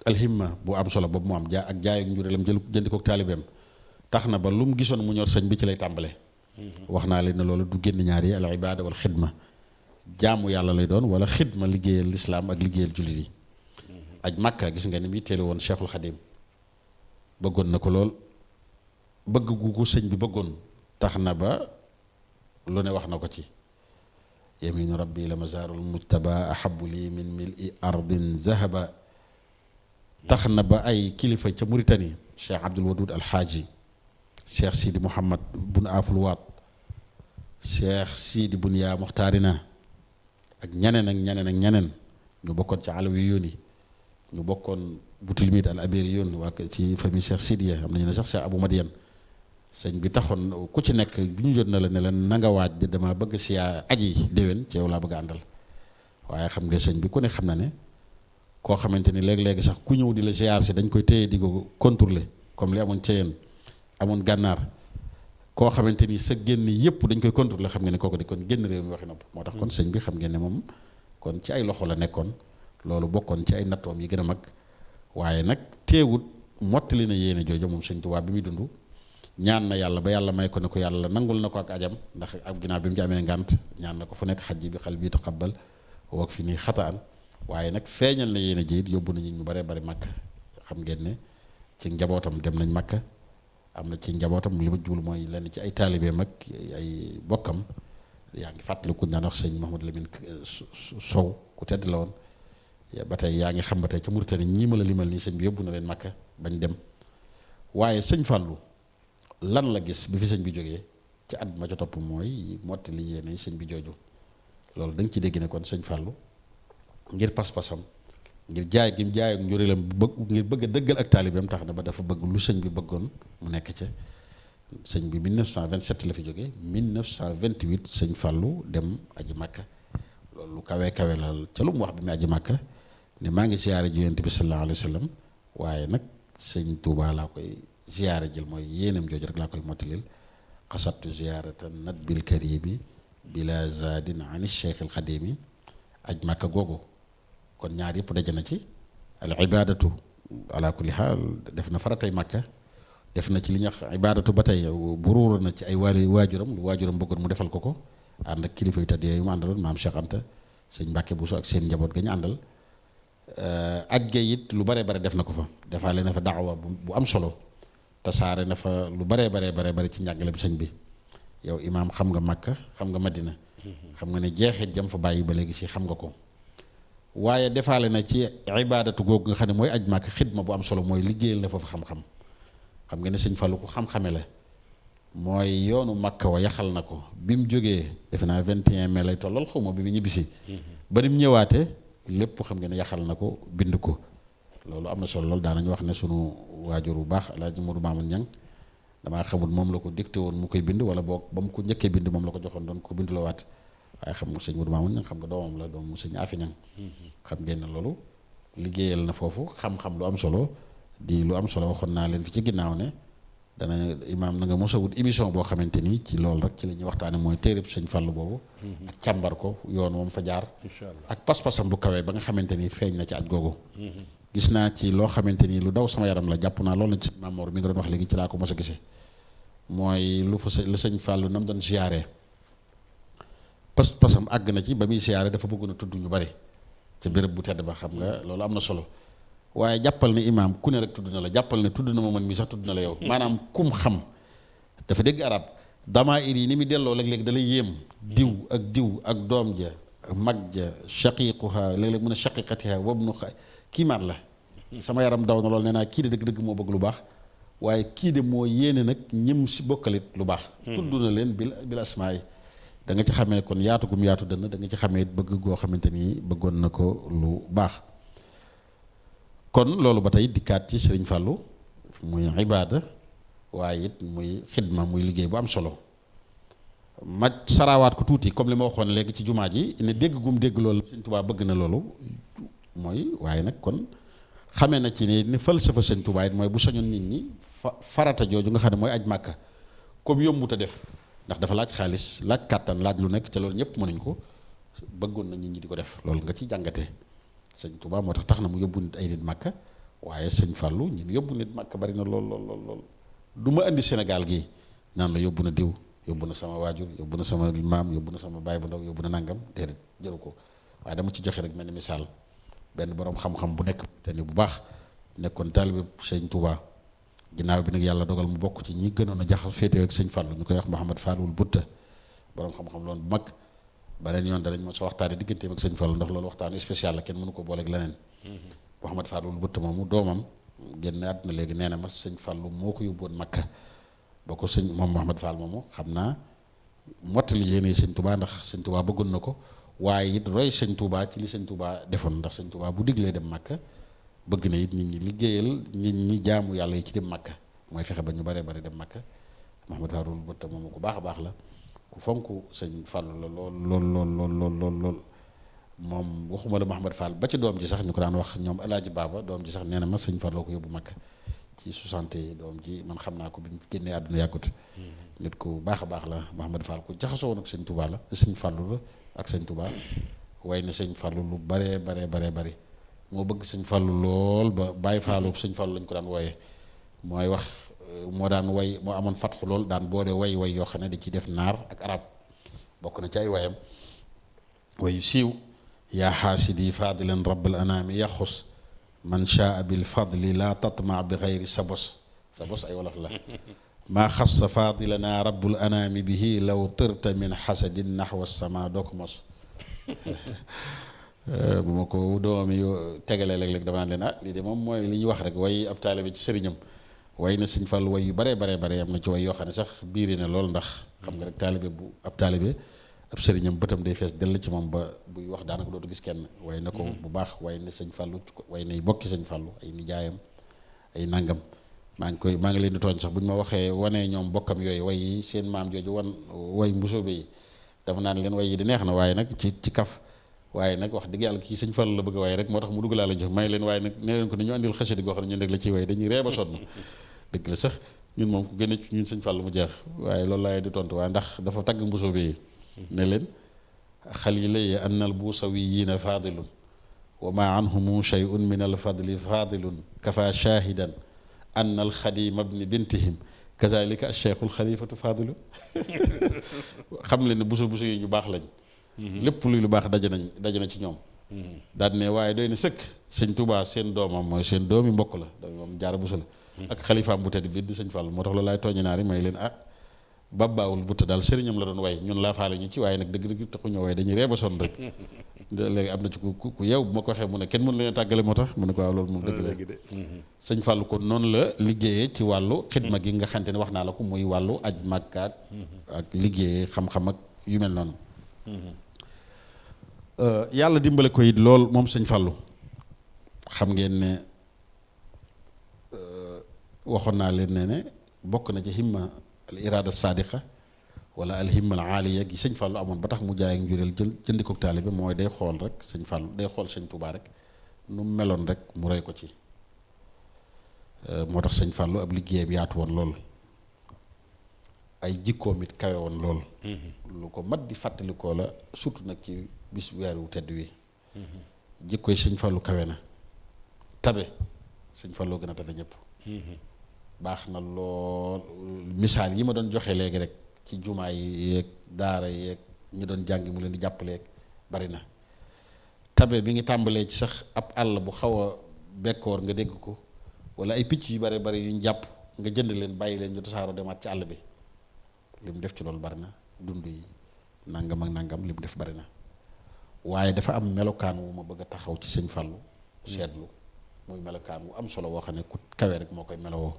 alhimma bu am solo boobu mu am ak jaay ak njuréelam jëndi kook taalibeem tax na ba lu mu gisoon mu ñor sëñ bi ci lay tàmbale wax naa leen ne loolu du génn ñaar yi al ibada wal xidma jaamu yàlla lay doon wala xidma liggéeyal lislaam ak liggéeyal jullit yi aj Makka gis nga ni muy teele woon Cheikhul Xadim bëggoon na ko lool bëgg gu ko sëñ bi bëggoon tax na ba lu ne wax na ko ci yaminu rabbi la mazarul mujtaba ahabu lii min mili ardin zahaba tax na ba ay kilifa ca Mauritanie Cheikh Abdul Wadud Alxaaji Cheikh Sidi Mouhamad bun Afulwaat Cheikh Sidi bun yaa Muxtaarina ak ñeneen ñu bokkoon ci alawi yoon yi ñu bokkoon Boutilmid al Abiri yoon waa ci famille Cheikh Sidiya am nañu ne sax Cheikh Abou Madiane sëñ bi taxoon ku ci nekk ñu jot na la ne la na nga waaj de dama bëgg siyaa aji déwén ci yow laa bëgg a àndal waaye xam nga sëñ bi ku ne xam na ne koo xamante ni léegi-léegi sax ku ñëw di la ziar si dañ koy téye di ko contrôler comme li amoon Ceyeen amoon gànnaar koo xamante ni sa génn yëpp dañ koy contrôler xam nga ne kooku di kon génn réew mi waxi nopp moo tax kon sëñ bi xam ngeen ne moom kon ci ay loxo la nekkoon loolu bokkoon ci ay nattoom yi gën a mag waaye nag teewut mottali na yéene jooju moom sëñ Tuubaa bi muy dund ñaan na yàlla ba yàlla may ko ne ko yàlla nangul na ko ak ajam ndax ab ginnaaw bi mu ci amee ngànt ñaan na ko fu nekk xaj bi xal bii taqabbal woog fi nii xataan waaye nag feeñal na yéene ji yóbbu nañu ñu bare bari Makka xam ngeen ne ci njabootam dem nañ Makka am na ci njabootam li ma jublu mooy lenn ci ay taalibeem ak ay bokkam yaa ngi fàttaliku ñu daan wax sëñ Mouhamadou Lamine Sow ku tedd la woon ba tey yaa ngi xam ba tey ca Mauritanie ñii ma la limal nii sëñ bi yóbbu na leen Makka bañ dem waaye sëñ Fallou lan la gis bi fi sëñ bi jógee ci at ma ca topp mooy mottali yéene sëñ bi jooju loolu da nga ci dégg ne kon sëñ Fallou ngir pas-pasam ngir jaay gi mu jaay ak njuréelam ngir bëgg a dëggal ak taalibeem tax na ba dafa bëgg lu sëñ bi bëggoon mu nekk ca sëñ bi 1927 la fi jógee 1928 sëñ Fallou dem aji Makka loolu lu kawe la ca lu mu wax bi mu aji Makka ne maa ngi ziyaare ji Yonent bi sallallahu alayhi wa sallam waaye nag sëñ Touba laa koy ziyaare jël mooy yéenam jooju rek laa koy mottalil xasattu ziyaaratan nadbil karimi bila zadin ani cheikh al xadimi aj Makka googu kon ñaar yëpp daje na ci al ibadatu ala kulli xaal def na faratay Makka def na ci li ñuy wax ibadatu ba tey buruur na ci ay waajuram lu waajuram bëggoon mu defal ko ànd ak kilifa yu tedd yooyu mu àndaloon maam Cheikh Anta sëñ Mbàkke Buso ak seen njaboot ga ñu àndal ak gay it lu bare def na ko fa defaale na fa daawa bu am solo tasaare na fa lu bare ci njàngale bi sëñ bi yow imaam xam nga Makka xam nga Madina xam nga ne jeexit jam fa bàyyi ba léegi si xam nga ko waaye defaale na ci ibaadatu googu nga xam ne mooy aj Makka xidma bu am solo mooy liggéeyal na fa xam-xam xam nga ne sëñ Fallou ko xam-xame la mooy yoonu Makka wa yaxal na ko bi mu jógee defe naa 21 mai lay tollal xaw ma bi mu ñibbisi ba ni mu ñëwaatee lépp xam nga ne yaxal na ko bind ko loolu am na solo loolu daanañu wax ne sunu waajur bu baax Alaaji Modou Mamoun Ñang damaa xamul moom la ko dicté woon mu koy bind wala boog ba mu ko njëkkee bind moom la ko joxoon doon ko bind la waat waaye xam nga sëñ Modou Mamoun ñang xam nga doomam la doomu sëñ Afi ñang xam ngeen ne loolu liggéeyal na foofu xam-xam lu am solo di lu am solo waxoon naa leen fi ci ginnaaw ne dana imaam na nga mos a wut émission boo xamante ni ci loolu rek ci la ñuy waxtaane mooy téereb sëñ Fallu boobu ak càmbar ko yoon moom fa jaar ak pas-pasam bu kawee ba nga xamante ni feeñ na ci aj googu gis naa ci loo xamante ni lu daw sama yaram la jàpp naa loolu la ci Maam Mor mi nga doon wax léegi ci laa ko mos a gisee mooy lu fa la sëñ Fallu nam doon ziyaare pas-pasam àgg na ci ba muy ziyaare dafa bëggoon a tudd ñu bari ca béréb bu tedd ba xam nga loolu am na solo waaye jàppal ne imaam ku ne rek tudd na la jàppal ne tudd na ma man mi sax tudd na la yow maanaam kum xam dafa dégg arab damaa ir yi ni muy delloo léeg-léeg da lay yéem diw ak doom ja mag ja shaqiquha léeg-léeg mun a shaqiqatiha wabnu kii maat la sama yaram daw na lool nee naa kii de dëgg-dëgg moo bëgg lu baax waaye kii de moo yéene nag ñim si bokkalit lu baax tudd na leen bil asmaa yi da nga ci xamee kon yaatu gum yaatu dënn da nga ci xamee bëgg goo xamante ni bëggoon na ko lu baax kon loolu ba tey dikkaat ci Sëriñ Fàllu muy ibaada waaye it muy xidma muy liggéey bu am solo ma saraawaat ko tuuti comme li ma waxoon léegi ci jumaa ji ne dégg gum dégg loolu Sëriñ Tuubaa bëgg na loolu mooy waaye nag kon xamee na ci ne falsafa Sëriñ Tuubaa it mooy bu sañoon nit ñi farata jooju nga xam ne mooy aj màkka comme yombut a def ndax dafa laaj xaalis laaj kàttan laaj lu nekk te loolu ñëpp mënuñ ko bëggoon na nit ñi di ko def loolu nga ci jàngatee sëñ Touba moo tax na mu yóbbu nit ay nit màkka waaye sëñ Fallou ñi mu yóbbu nit màkka bari na lool du ma indi Sénégal gii naan la yóbbu na diw yóbbu na sama waajur yóbbu na sama maam yóbbu na sama baay bu ndaw yóbbu na nangam déedéet jëru ko waaye dama ci joxe rek mel ni misaal benn borom xam-xam bu nekk te ni bu baax nekkoon taalibe sëñ Touba ginnaaw bi nag yàlla dogal mu bokk ci ñi gënoon a jaxal féetewoo ak sëñ Fallou ñu koy wax Mouhamad Fallul Butta borom xam-xam loon bu mag beneen yoon danañ ma sa waxtaane digganteem ak sëñ Fallou ndax loolu waxtaane spécial la kenn mënu ko booleeg leneen Mouhamad Fallul Butta moomu doomam génn àdduna léegi nee na ma sëñ Fallou moo ko yóbboon Makka boo ko sëñ moom Mouhamad Fall moomu xam naa mottali yéene sëñ Touba ndax sëñ Touba bëggoon na ko waaye it roy sëñ Touba ci li sëñ Touba defoon ndax sëñ Touba bu diglee dem Makka bëgg na it nit ñi liggéeyal nit ñi jaamu yàlla yi ci dem Makka mooy fexe ba ñu baree bari dem Makka Mouhamad Fallul Butta moomu ku baax a baax la ku fonk sëñ Fallou la lool moom waxuma la Mouhamad Fall ba ci doom ji sax ñu ko daan wax ñoom Alaaji Baaba doom ji sax nee na ma sëñ Fallou ko yóbbu Makka ci 60 doom ji man xam naa ko bi mu génnee àdduna yàggut nit ku baax a baax la Mouhamad Fall ku jaxasoo woon ak sëñ Touba la sëñ Fallou la ak sëñ Touba way na sëñ Fallou lu baree bari moo bëgg sëñ Fallou lool ba bàyyi Fallou sëñ Fallou lañ ko daan wooyee mooy wax moo daan way moo amoon fatxu lool daan boole way yoo xam ne da ciy def naar ak arab bokk na ci ay wayam wayu siiw yaa xaasidi fadilan rabbal anaami yaxus man shaa bil fadli la tatma bi xayri sa bos ay wolof la maa xassa fadilana rabbul anaami bihi law tërta min xasadin naxwa sama doo ko mos bu ma ko doom yi tegalee léeg-léeg dama naan leen lii de moom mooy li ñuy wax rek way ab taalibe ci sëriñam way na sëñ Fall way yu bare am na ci way yoo xam ne sax biiri na lool ndax xam nga rek taalibe bu ab taalibe ab sëriñam bëtam day fees dell ci moom ba buy wax daanaka dootu gis kenn way na ko bu baax way na sëñ Fallu way nay bokki sëñ Fallu ay nijaayam ay nangam maa ngi leen di tooñ sax bu ñu ma waxee wanee ñoom bokkam yooyu way yi seen maam jooju way mbusoobe yi dama naan leen way yi di neex na waaye nag ci kaf waaye nag wax dëgg yàlla kii sëñ Fallu la bëgg a waaye rek moo tax mu dugg laa la jox may leen waaye nag nee leen ko ni ñu andil xasida goo xam ne ñun rek la ciy way dañuy ree ba sonn dëgg la sax ñun moom ku gën a ñun sëñ Fallu mu jeex waaye loolu laay di tontu waaye ndax dafa tagg mbusoobe yi ne leen xalilay anna al buusawiyiina faadilun wa ma anhumu shay'un min al fadli faadilun kafa shahidan anna al xadima bni bintihim kazalika al cheikhu al xalifatu faadilun xam leen ne buso yi ñu baax lañ lépp luy lu baax daje na ci ñoom daal ne waaye doy na sëkk sëñ Touba seen doomam mooy seen doomi mbokk la doomi moom jaara buso la ak xalifaam bu tedd bi di sëñ Fall moo tax loolu laay tooñi naari may leen babbaawul butta daal sëriñam la doon way ñun laa faale ñu ci waaye nag dëgg taxuñoo way dañuy reeba son rek léegi am na ci ku yow bu ma ko waxee mu ne kenn mënu leen tàggale moo tax mu ne ko waaw loolu moom dëgg la sëñ Fallou kon noonu la liggéeyee ci wàllu xidma gi nga xamante ne wax naa la ko muy wàllu aj màkkaat ak liggéeyee xam-xam ak yu mel noonu yàlla dimbale ko it lool moom sëñ Fallou xam ngeen ne waxoon naa leen ne bokk na ci himma al irada sadiqa wala al himma al aaliya gi sëñ Fallou amoon ba tax mu jaay ak njureel jëndi ko taalibe mooy day xool rek sëñ Fallou day xool sëñ Touba rek nu mu meloon rek mu roy ko ci moo tax sëñ Fallou ab liggéeyam yaatu woon lool ay jikkoom it kawe woon lool lu ko mat di fàttalikoo la surtout nag ci bis weeru tedd wi jikkoy sëñ Fallou kawe na tabe sëñ Fallou gën a tabe ñëpp baax na lool misaal yi ma doon joxe léegi rek ci jumaa yi yeeg daara yeeg ñi doon jàngi mu leen di jàppaleeg bari na tabe bi ngi tàmbalee ci sax ab àll bu xaw a bekkoor nga dégg ko wala ay picc yu bari bari yuñ jàpp nga jënd leen bàyyi leen ñu tasaaroo demaat ci àll bi li mu def ci loolu bari na dund yi nangam ak nangam li mu def bari na waaye dafa am melokaan wu ma bëgg a taxaw ci sëñ Fallou seetlu muy melokaan wu am solo woo xam ne ku kawe rek moo koy melowoo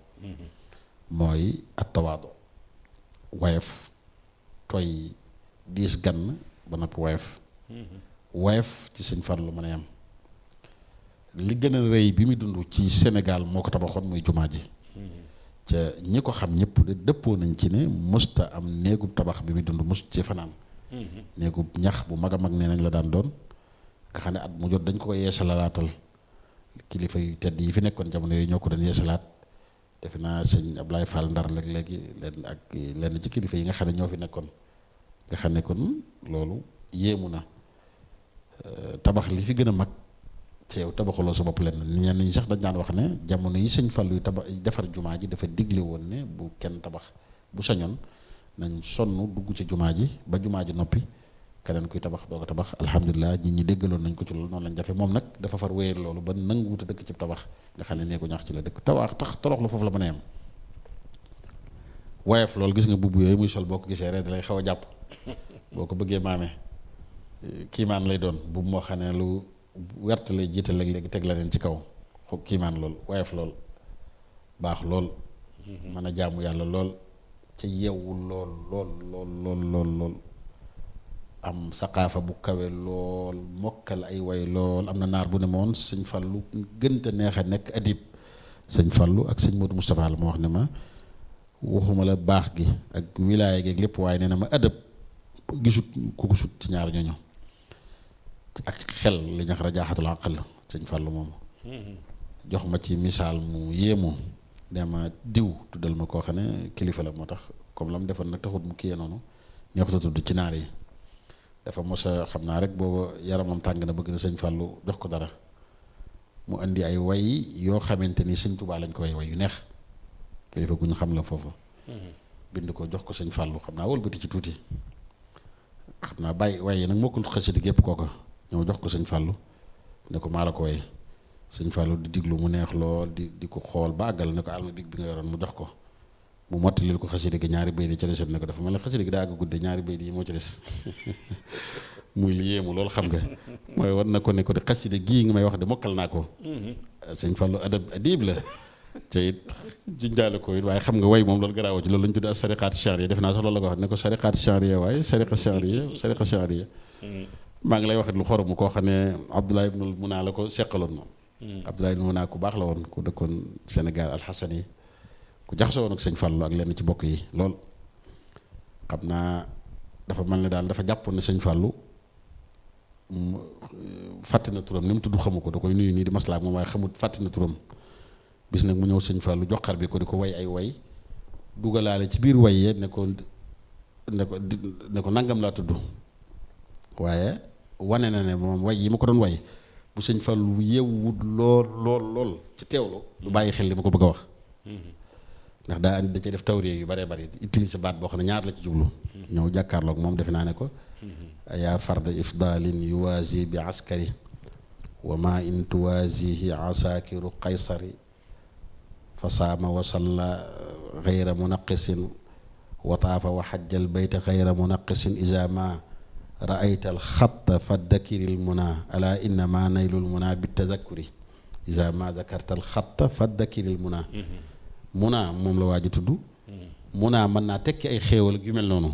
mooy at tawaado woyof tooy diis gann ba noppi woyof ci sëñ Fallou mën a yam li gën a rëy bi muy dund ci Sénégal moo ko tabaxoon muy jumaa ji ca ñi ko xam ñëpp de dëppoo nañ ci ne musta am néegub tabax bi muy dund must ci fanaan néegub ñax bu mag a mag nee nañ la daan doon nga xam ne at mu jot dañ ko ko yeesalaatal kilifa yu tedd yi fi nekkoon jamono yooyu ñoo ko doon yeesalaat defe naa sëñ Ablaye Fall Ndar léegi leen ak lenn ci kilifa yi nga xam ne ñoo fi nekkoon nga xam ne kon loolu yéemu na tabax li fi gën a mag ci yow tabaxuloo sa bopp lenn ñenn ñi sax dañ daan wax ne jamono yi sëñ Fallu yu defar jumaa ji dafa digle woon ne bu kenn tabax bu sañoon nañ sonn dugg ci jumaa ji ba jumaa ji noppi keneen kuy tabax doo ko tabax alhamdulilah ñi déggaloon nañ ko ci loolu noonu lañ jafe moom nag dafa far wéyal loolu ba nanguwut a dëkk ci tabax nga xam ne nee ko ñax ci la dëkk tawax tax toroxlu foofu la mën a yem woyof loolu gis nga bubb yooyu muy sol boo ko gisee rek da lay xaw a jàpp boo ko bëggee maamee kiimaan lay doon bubb moo xam ne lu wert lay jiital léegi teg la leen ci kaw xob kiimaan lool woyof lool baax lool mën a jaamu yàlla lool ca yeewul lool am saqaafa bu kawe lool mokkal ay way lool am na naar bu ne moon sëñ Fallu gënta neex a nekk adib sëñ Fallu ak sëñ Modou Moustapha la ma wax ne ma waxuma la baax gi ak wilaaya gi ak lépp waaye nee na ma adab gisut ku ko sut ci ñaar ñooñu ak xel li ñax rajaaxatul aqal sëñ Fallu moom jox ma ci misaal mu yéemu nee ma diw tuddal ma koo xam ne kilifa la moo tax comme la mu defoon nag taxut mu kiyee noonu ñoo ko tudd ci naar yi dafa mos a xam naa rek booba yaramam tàng na bëgg na sëñ Fallou jox ko dara mu indi ay way yoo xamante ni sëñ Touba lañ ko way yu neex kilifa gu ñu xam la foofu bind ko jox ko sëñ Fallou xam naa wëlbati ci tuuti xam naa bàyyi way yi nag mokkul xasida gépp kooko ñëw jox ko sëñ Fallou ne ko maa la ko way sëñ Fallou di diglu mu neex lool di ko xool ba àggal ne ko alma big bi nga yoroon mu jox ko mu mottalil ko xasida gi ñaari baydi ca desoon ne ko dafa mel ne xasida gi daa àgg gudde ñaari baydi yi moo ci des muy li yéemu loolu xam nga mooy war na ko ne ko di xasida gii nga may wax de mokkal naa ko sëñ Fallou adib la te it junjaale ko it waaye xam nga way moom loolu garaawoo ci loolu lañ tuddee sariqaat chanriya def naa sax loolu la ko wax ne ko sariqaat chanriya waaye sariqa chanriya maa ngi lay waxit lu xoromu koo xam ne Abdoulaye ibnul Muna la ko seqaloon moom Abdoulaye ibnul Muna ku baax la woon ku dëkkoon Sénégal alxasan yi ku jaxasoo woon ak sëñ Fallou ak lenn ci bokk yi lool xam naa dafa mel ne daal dafa jàppoon ne sëñ Fallou fàtte na turam ni mu tudd xamu ko da koy nuyu nii di maslaak moom waaye xamut fàtte na turam bis nag mu ñëw sëñ Fallou joxar bi ko di ko way ay way dugalaale ci biir way yee ne ko nangam laa tudd waaye wane na ne moom way yi ma ko doon way bu sëñ Fallou yeewut lool ci teewlu lu bàyyi xel li ma ko bëgg a wax ndax daa andi da cee def tawriya yu bare bari utiliser baat boo xam ne ñaar la ci jublu ñëw jàkkaarloog moom defe naa ne ko yaa farda ifdalin yuwaasi bi askari wa ma in tuwaasihi asaakiru qaysari fa saama wa salla gayra munaqisin wa taafa wa xajjal bayta gayra munaqisin iza ma raayta alxatta fa dakiril muna ala innama naylul muna bi tadakkuri iza ma zakarta alxatta fa dakiril muna muna moom la waa ji tudd muna mën naa tekki ay xéewal yu mel noonu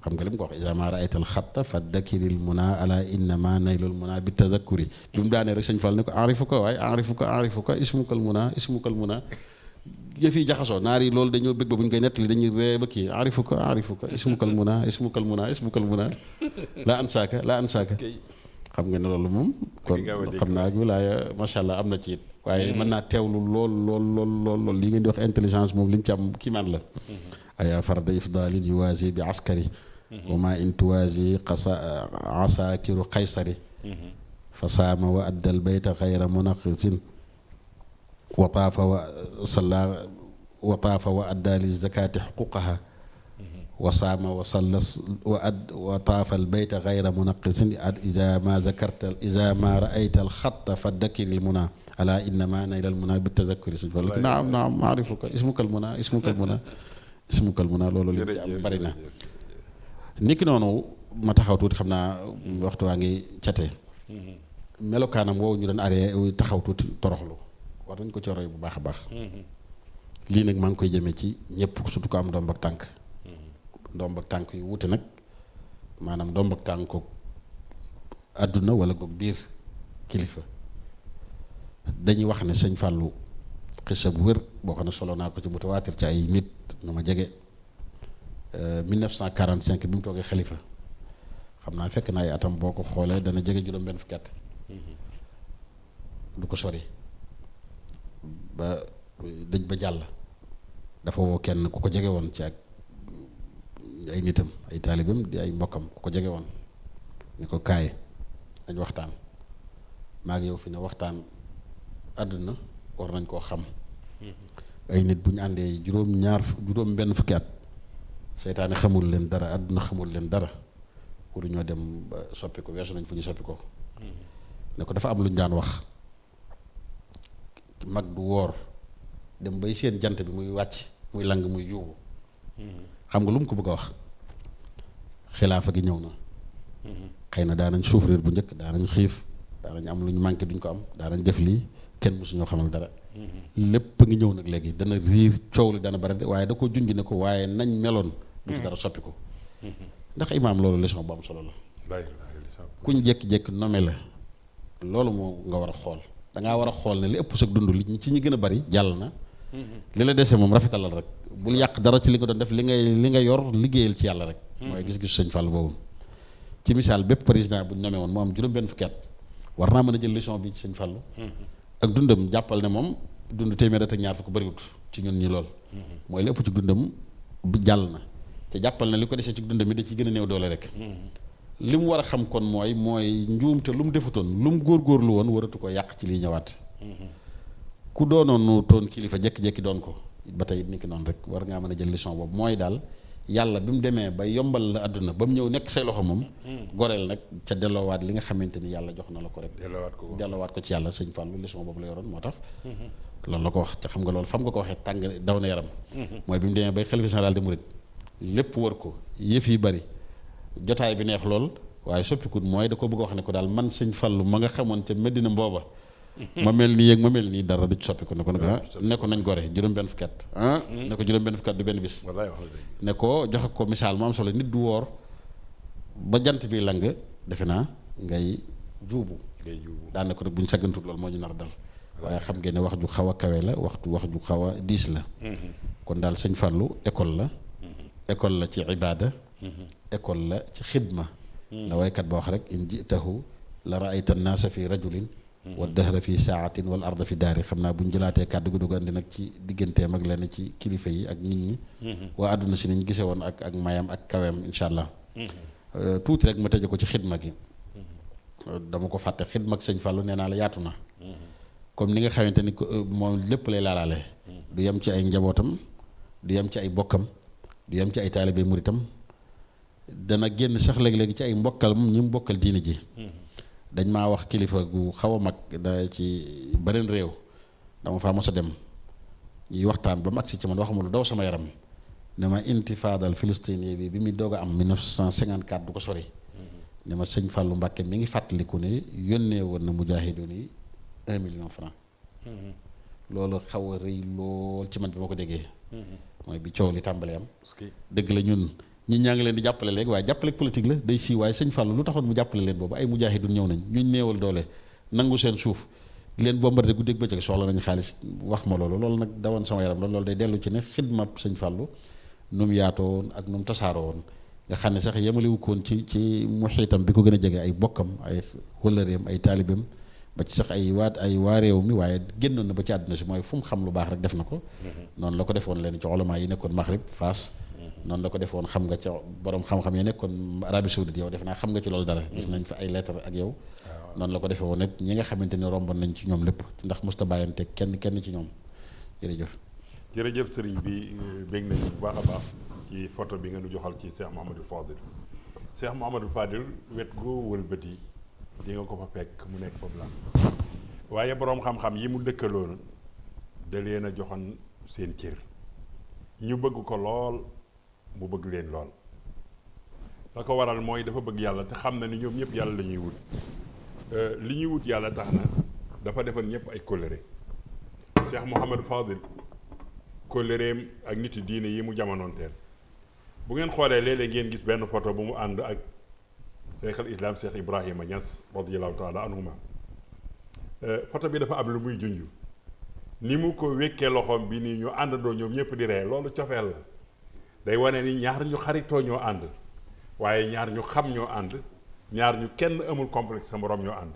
xam nga li mu ko wax iza ma raayta alxatta fa dakiril muna ala innama naylul muna bi tadakkuri bi mu daanee rek sëñ Fall ne ko arifuka waaye arifuka ismukal muna yëf yi jaxasoo naar yi loolu dañoo bëgg ba bu ñu koy nettali dañuy ree ba kii arifuka ismukal muna la ansaaka xam nga ne loolu moom kon xam naa ak wilaaya macha allah am na ci it waaye mën naa teewlu lool li ngeen di wax intelligence moom li mu ci am kiimaan la aya farda ifdalin yuwaasi bi askari wa ma in tuwaasi asaakiru qaysari fa saama wa addal bayta xayra munaqisin wa taafa wa adda li zakati xuquqaha wa saama wa salla wa taafa al bayta xayra munaqisin ida ma raayta al xatta fa dakiril muna ala innama nayla al muna bi tazakkuri suñ fa naam arifuka ismukal muna loolu li ci am bari na niki noonu ma taxaw tuuti xam naa waxtu waa ngi cate melokaanam woowu ñu doon aree taxaw tuuti toroxlu war nañ ko ci roy bu baax a baax lii nag maa ngi koy jëmee ci ñëpp surtout ko am ndomb ak tànk ndomb ak tànk yu wuute nag maanaam ndomb ak tànk ko àdduna wala goog biir kilifa dañuy wax ne sëñ Fallou xisa bu wér boo xam ne solo naa ko ci mutawaatir ci ay nit ñu ma jege 1945 bi mu toogee xalifa xam naa fekk na ay atam boo ko xoolee dana jege juróom-benn fukki at du ko sori ba dëj ba jàll dafa woo kenn ku ko jege woon ci ak ay nitam ay taalibam di ay mbokkam ku ko jege woon ni ko kaay dañ waxtaan maa ngi yow fi ne waxtaan àdduna war nañ koo xam ay nit bu ñu àndee juróom benn fukki at seytaane xamul leen dara àdduna xamul leen dara waruñoo dem ba soppi ko weesu nañ fu ñu soppi ko ne ko dafa am lu ñu daan wax mag du woor dem bay seen jant bi muy wàcc muy lang muy juubu xam nga lu mu ko bëgg a wax xilaafa gi ñëw na xëy na daanañ souffrir bu njëkk daanañ xiif daanañ am lu ñu manqué duñ ko am daanañ def lii kenn mosuñoo xamal dara lépp ngi ñëw nag léegi dana riir coow li dana bari waaye da ko junj ne ko waaye nañ meloon bu ci dara soppi ko ndax imaam loolu leçon bu am solo la kuñ jékki-jékki nome la loolu moo nga war a xool dangaa war a xool ne li ëpp sag dund li ci ñi gën a bari jàll na li la dese moom rafetalal rek bul yàq dara ci li nga doon def li nga yor liggéeyal ci yàlla rek mooy gis-gis sëñ Fall boobu ci misaal bépp président bu ñu nomee woon moo am juróom benn fukki at war naa mën a jël leçon bi ci sëñ Fall ak dundam jàppal ne moom dund téeméer at ak ñaar fukk bariwut ci ñun ñi lool mooy li ëpp ci dundam bu jàll na te jàppal na li ko desee ci dundam yi da ci gën a néew doole rek li mu war a xam kon mooy njuum te lu mu defutoon lu mu góorgóorlu woon waratu ko yàq ci liy ñëwaat ku doonoonu toon kilifa jékki-jékki doon ko ba tey ni ki noonu rek war ngaa mën a jël leçon boobu mooy daal yàlla bi mu demee ba yombal la àdduna ba mu ñëw nekk say loxo moom goreel nag ca delloowaat li nga xamante ni yàlla jox na la ko rek delloowaat ko ci yàlla sëñ Fallou leçon boobu la yoroon moo tax loolu la ko wax ca xam nga loolu fam nga ko waxee tàng daw na yaram mooy bi mu demee bay xalifa général des mourides lépp wër ko yëf yi bari jotaay bi neex lool waaye soppikut mooy da ko bëgg a wax ne ko daal man sëñ Fallou ma nga xamoon ca Medina mbooba ma mel nii yéeg ma mel nii dara du ci soppi ko ne ko nañ gore juróom-benn fukki at ne ko juróom-benn fukki at du benn bis ne ko joxe ko misaal mu am solo nit du woor ba jant bi lang defe naa ngay juubu daan ne ko nag bu ñu saggantut loolu moo ñu nar dal waaye xam ngeen ne wax ju xaw a kawe la wax ju xaw a diis la kon daal sëñ Fallou école la ci ibaada école la ci xidma la waykat ba wax rek in jitahu la raayta annaasa fi rajulin wa dahra fi saatin wal arda fi daari xam naa bu ñu jëlaatee kàddu gi doog andi nag ci digganteem ak lenn ci kilifa yi ak nit ñi waa àdduna si niñ gise woon ak mayam ak kaweem insha allah tuuti rek ma tëje ko ci xidma gi dama ko fàtte xidma ak sëñ Fallou nee naa la yaatu na comme ni nga xamante ni moom lépp lay laalaale du yem ci ay njabootam du yem ci ay bokkam du yem ci ay taalibe muritam dana génn sax léegi-léegi ci ay mbokkal ñi mu bokkal diini ji dañ maa wax kilifa gu xaw a mag da ci beneen réew dama faa mos a dem ñuy waxtaan ba mu agsi ci man waxuma lu daw sama yaram ne ma intifaadal Filistini bi muy doog a am 1954 du ko sori ne ma sëñ Fallou Mbacké mi ngi fàttaliku ne yónnee woon na mujaahidoon yi 1 million francs loolu xaw a rëy lool ci man bi ma ko déggee mooy bi coow li tàmbalee am dëgg la ñun ñi ñaa ngi leen di jàppale léegi waaye jàppale politique la day sii waaye sëñ Fallou lu taxoon mu jàppale leen boobu ay mujaahidun ñëw nañ ñu néewal doole nangu seen suuf leen bombardé guddeeg bëccëg soxla nañ xaalis wax ma loolu nag dawoon sama yaram loolu day dellu ci ne xidma sëñ Fallou nu mu yaatoo woon ak nu mu tasaaroo woon nga xam ne sax yemalewu ko woon ci muxiitam bi ko gën a jege ay bokkam ay wëllëreem ay taalibeem ba ci sax ay waa réew mi waaye génnoon na ba ci àdduna si mooy fu mu xam lu baax rek def na ko noonu la ko defoon leen ci ulama yi nekkoon Maghrib Fass noonu la ko defoon xam nga ca borom xam-xam yi nekkoon Arabie Saoudite yow def naa xam nga ci loolu dara gis nañ fa ay lettre ak yow noonu la ko defee woon it ñi nga xamante ni romboon nañ ci ñoom lépp ndax musta bàyyante kenn ci ñoom jërëjëf sëriñ bi bég nañ bu baax a baax ci photo bi nga nu joxal ci Cheikh Mouhamadou Fadil wet goo wëlbati di nga ko fa fekk mu nekk foofu la waaye boroom xam-xam yi mu dëkkaloon da leen a joxoon seen cër ñu bëgg ko lool mu bëgg leen lool la ko waral mooy dafa bëgg yàlla te xam na ni ñoom ñëpp yàlla la ñuy wut li ñuy wut yàlla tax na dafa defal ñëpp ay kóllëre Cheikh Mouhamadou Fadil kóllëreem ak nit diine yi mu jamonoonteel bu ngeen xoolee léeg-léeg ngeen gis benn photo bu mu ànd ak Cheikh al Islam Cheikh Ibrahima Niass radiyallahu taala anhuma photo bi dafa am lu muy junj ni mu ko wékkee loxoom bi nii ñu àndandoo ñoom ñëpp di ree loolu cofeel la day wane ni ñaar ñu xaritoo ñoo ànd waaye ñaar ñu xam ñoo ànd ñaar ñu kenn amul complexe sa moroom ñoo ànd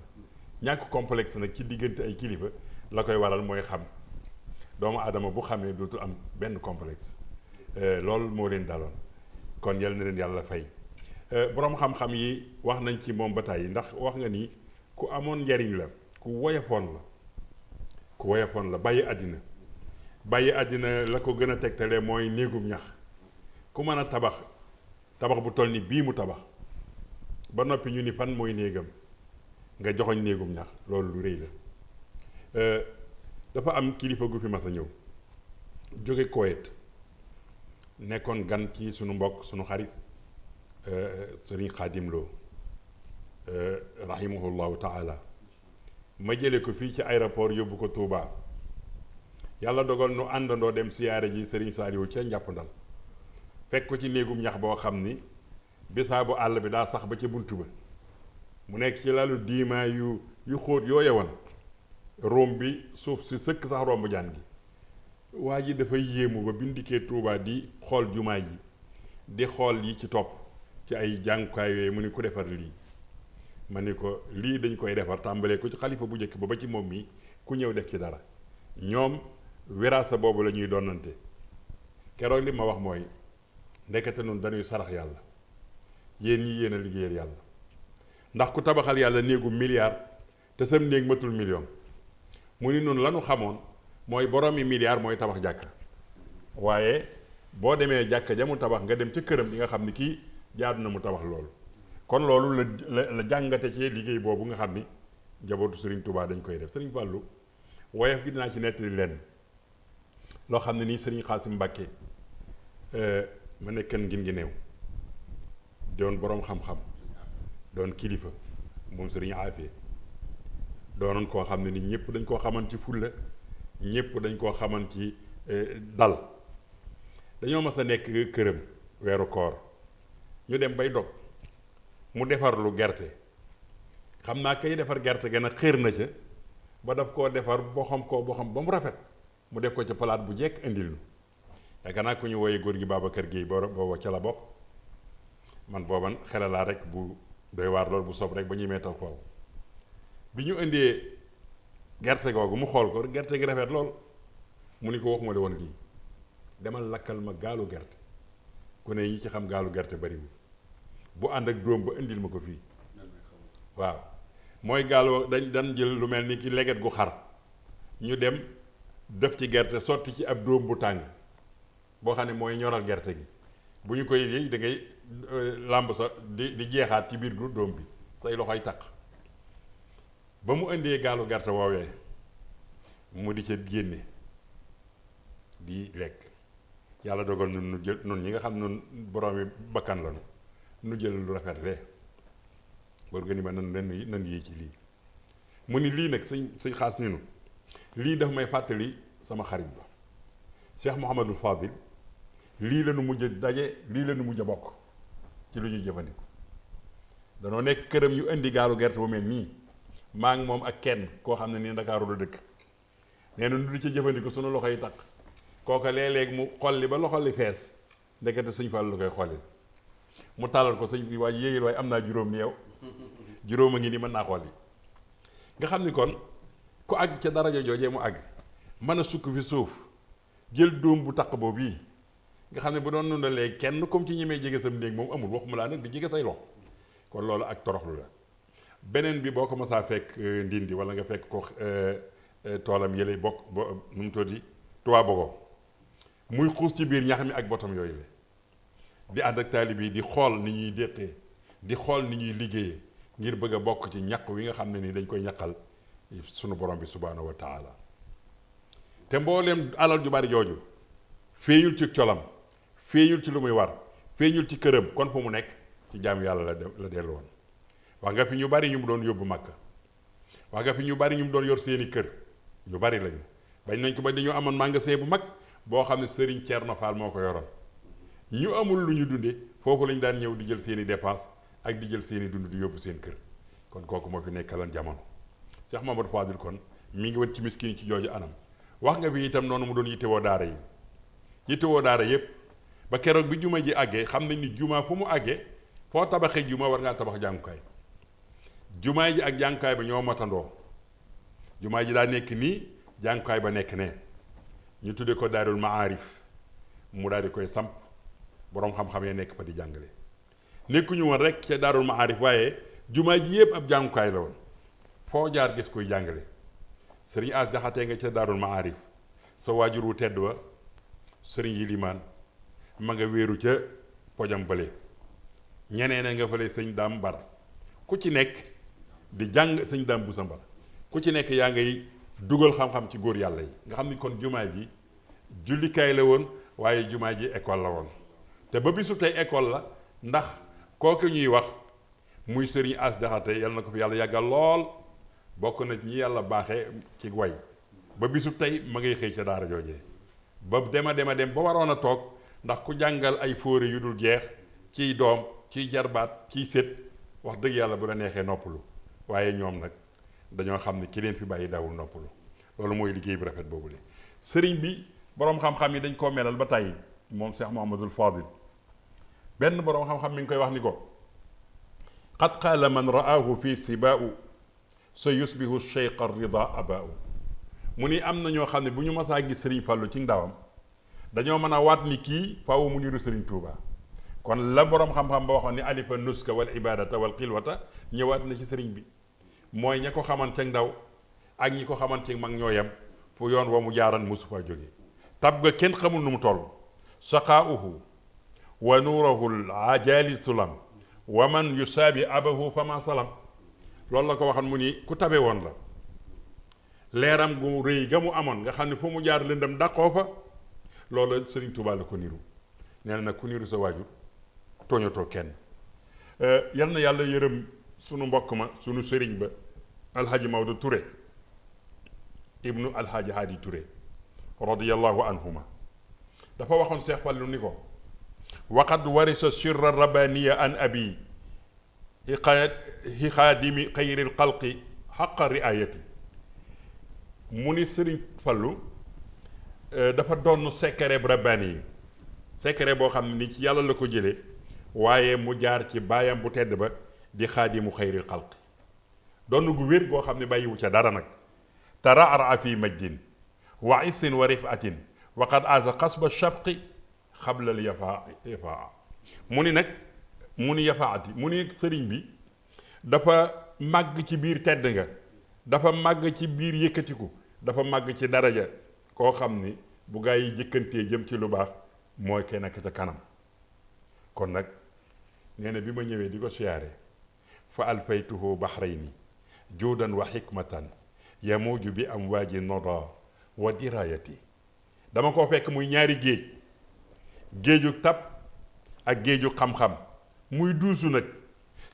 ñàkk complexe nag ci diggante ay kilifa la koy waral mooy xam doomu aadama bu xamee dootul am benn complexe loolu moo leen daloon kon yal na leen yàlla fay boroom xam-xam yi wax nañ ci moom ba tàyyi ndax wax nga ni ku amoon njariñ la ku woyofoon la bàyyi àddina la ko gën a tegtale mooy néegum ñax ku mën a tabax bu toll ni bii mu tabax ba noppi ñu ni fan mooy néegam nga joxoñ néegum ñax loolu lu rëy la dafa am kilifa gu fi mas a ñëw jóge Koweït nekkoon gan ci sunu mbokk sunu xarit sëriñ Xaadim Lo rahimahullahu taala ma jële ko fii ci aéroport yóbbu ko Touba yàlla dogal nu àndandoo dem siyaare ji sëriñ Saaliwu ca njàppandal fekk ko ci néegum ñax boo xam ni bisaabu àll bi daa sax ba ca buntu ba mu nekk ci lalu diimaa yu xóot yoo yewoon room bi suuf si sëkk sax romb jaan gi waa ji dafay yéemu ba bindikee Touba di xool jumaa ji di xool yi ci topp ci ay jàngukaay yooyu mu ni ku defar lii ma ni ko lii dañ koy defar tàmbalee ko ci xalifa bu njëkk ba ci moom mi ku ñëw def ci dara ñoom wiraasa boobu la ñuy donnante keroog li ma wax mooy ndekete noonu dañuy sarax yàlla yéen ñi yéen a liggéeyal yàlla ndax ku tabaxal yàlla néegu milliard te sam néeg matul million mu ni noonu lanu xamoon mooy boroomi milliard mooy tabax jàkka waaye boo demee jàkka ja mu tabax nga dem ca këram di nga xam ni kii jaadu na mu tabax loolu kon loolu la jàngate ci liggéey boobu nga xam ni njabootu Serigne Touba dañ koy def Serigne Fallou woyof gi dinaa ci nettali lenn loo xam ne nii Serigne Xaasim Mbàkke ma nekkan ngin gi néew doon boroom xam-xam doon kilifa moom Serigne Afia doonoon koo xam ne ni ñëpp dañ koo xaman ci fulla ñëpp dañ koo xaman ci dal dañoo mas a nekk këram weeru koor ñu dem bay dog mu defar lu gerte xam naa kay defar gerte gën a xéer na ca ba daf koo defar boxam ba mu rafet mu def ko ca palaat bu jekk indil nu yaakaar naa ku ñu wooyee góor gi Babacar Guèye booba ca la bokk man booban xele laa rek bu doy waar loolu bu sob rek ba ñuy mee taw foofu bi ñu indee gerte googu mu xool ko gerte gi rafet lool mu ni ko waxuma la woon lii demal lakkal ma gaalu gerte ku ne yi ci xam gaalu gerte bariwul bu ànd ak dóom ba indil ma ko fii waaw mooy gaalu dañ jël lu mel ni ki leget gu xar ñu dem def ci gerte sotti ci ab dóom bu tàng boo xam ne mooy ñoral gerte gi bu ñu koy yëy da ngay làmb sa di jeexaat ci biir dóom bi say loxoy taq ba mu indee gaalu gerte woowee mu di ca génne di lekk yàlla dogal nu jël nun ñi nga xam nun boroomi bakkan lanu nu jël lu rafet ree góor ga ni ma nan yéey ci lii mu ni lii nag sëñ xaas ni nu lii dafa may fàttali sama xarit ba Cheikh Mouhamadou Fadil lii la nu mujj daje lii la nu mujj bokk ci lu ñuy jëfandiku danoo nekk këram ñu indi gaalu gerte bu mel nii maa ngi moom ak kenn koo xam ne nii Ndakaaru la dëkk nee na nu di ci jëfandiku sunu loxo yi takk kooka léeg-léeg mu xolli ba loxo li fees ndekete sëñ Fallu lu koy xollil mu tàllal ko sëñ bi waaye yéegil waaye am naa juróom ni yow juróom a ngi ni mën naa xolli nga xam ni kon ku àgg ca daraja joojee mu àgg mën a sukk fi suuf jël dóom bu taq boobu yi nga xam ne bu doon noonu léegi kenn comme ci ñemee jege sam néeg moom amul waxuma laa nag di jege say loxo kon loolu ak toroxlu la beneen bi boo ko masaa fekk ndindi wala nga fekk ko toolam yële bokk nu mu tuddi Tuubaa Bogo muy xuus ci biir ñax mi ak botom yooyu la di ànd ak taalib yi di xool ni ñuy déqee di xool ni ñuy liggéeyee ngir bëgg a bokk ci ñaq wi nga xam ne ni dañ koy ñaqal sunu borom bi subhaanahu wa taala te mbooleem alal ju bari jooju feeñul ci colam feeñul ci lu muy war feeñul ci këram kon fu mu nekk ci jaam yàlla la dellu woon wax nga fi ñu bari ñu mu doon yóbbu Makka wax nga fi ñu bari ñu mu doon yor seeni kër ñu bari lañu bañ nañ ko ba dañoo amoon magasin bu mag boo xam ne Serigne Thierno Fall moo ko yoroon ñu amul lu ñu dunde foofu lañu daan ñëw di jël seeni dépense ak di jël seeni dund di yóbbu seen kër kon kooku moo fi nekkalan jamono Cheikh Mamadou Fadil kon mi ngi woon ci miskin yi ci jooju anam wax nga fi itam noonu mu doon yittewoo daara yi yittewoo daara yépp ba keroog bi juma ji àggee xam nañ ni juma fu mu àggee foo tabaxee juma war ngaa tabax jàngukaay jumaa ji ak jàngukaay ba ñoo matandoo jumaa ji daa nekk nii jàngukaay ba nekk ne ñu tudde ko daarul maarif mu daal di koy samp boroom xam-xam yee nekk fa di jàngale nekkuñu woon rek ca daarul maarif waaye jumaa ji yépp ab jàngukaay la woon foo jaar gis koy jàngale sëriñ As Jaxate nga ca daarul maarif sa waajur wu tedd wa sëriñ Yilimaan ma nga wéeru ca pojam bële ñeneen a nga fële sëñ Daam Mbar ku ci nekk di jàng sëñ Daam bu sa Mbar ku ci nekk yaa ngay dugal xam-xam ci góor yàlla yi nga xam ni kon jumaa ji jullikaay la woon waaye jumaa ji école la woon te ba bisu tey école la ndax kooku ñuy wax muy sëriñ As Jaxate yal na ko fi yàlla yàggal lool bokk na ñi yàlla baaxee ci way ba bisu tey ma ngay xëy ca daara joojee ba dem ba waroon a toog ndax ku jàngal ay fóore yu dul jeex ciy doom ciy jarbaat ciy sët wax dëgg yàlla bu la neexee noppalu waaye ñoom nag dañoo xam ne ki leen fi bàyyi daawul noppalu loolu mooy liggéey bu rafet boobu le sëriñ bi boroom xam-xam yi dañ koo melal ba tey moom Cheikh Mouhamadul Fadil benn boroom xam-xam mi ngi koy wax ni ko qad qaala man ra'aahu fi sibaa'u sa yusbihu cheikh rida abaa'u mu ni am na ñoo xam ne bu ñu masaa gis sëriñ Fàllu ci ndawam dañoo mën a waat ni kii faaw mu niru sëriñ Tuuba kon la boroom xam-xam ba waxoon ni alifa nuska wal ibadata wal xilwata ñëwaat na ci sëriñ bi mooy ña ko xamante ndaw ak ñi ko xamante mag ñoo yem fu yoon wa mu jaaran mosu faa jóge tab ga kenn xamul nu mu toll saqaauhu wa nuurahu l sulam wa man yusaabi abahu fama salam loolu la ko waxoon mu ni ku tabe woon la leeram gu rëy ga mu amoon nga xam ne fu mu jaar lëndam dàqoo fa loolu sëriñ Tuubaa la ko niru nee na nag ku niru sa waajur tooñatoo kenn yal na yàlla yërëm sunu mbokk ma sunu sëriñ ba alhaji Maodo Touré ibnu alhaji Hadi Touré radiyallahu anhuma dafa waxoon Seex Fallu ni ko waqad warisa sirra rabbaniya an abi xaadimi xayril xalqi xaqa riayati mu ni sëriñ Fallu dafa doon secret rabbani yi secret boo xam ne ni ci yàlla la ko jëlee waaye mu jaar ci baayam bu tedd ba di xaadimu xayril xalqi doon gu wér goo xam ne bàyyiwu ca dara nag taraara fi majdin wa issin wa rifatin wa qad aza xasba shabqi xablal yafaa mu ni nag mu ni yafaati mu ni sëriñ bi dafa màgg ci biir tedd nga dafa màgg ci biir yëkkatiku dafa màgg ci daraja koo xam ni bu gaa yi jëkkantee jëm ci lu baax mooy kenn ak ca kanam kon nag nee na bi ma ñëwee di ko siyaare fa alfaytuhu bahrayni juudan wa xikmatan yamuuju bi amwaaji noda wa dirayati dama koo fekk muy ñaari géej géeju tab ak géeju xam-xam muy duusu nag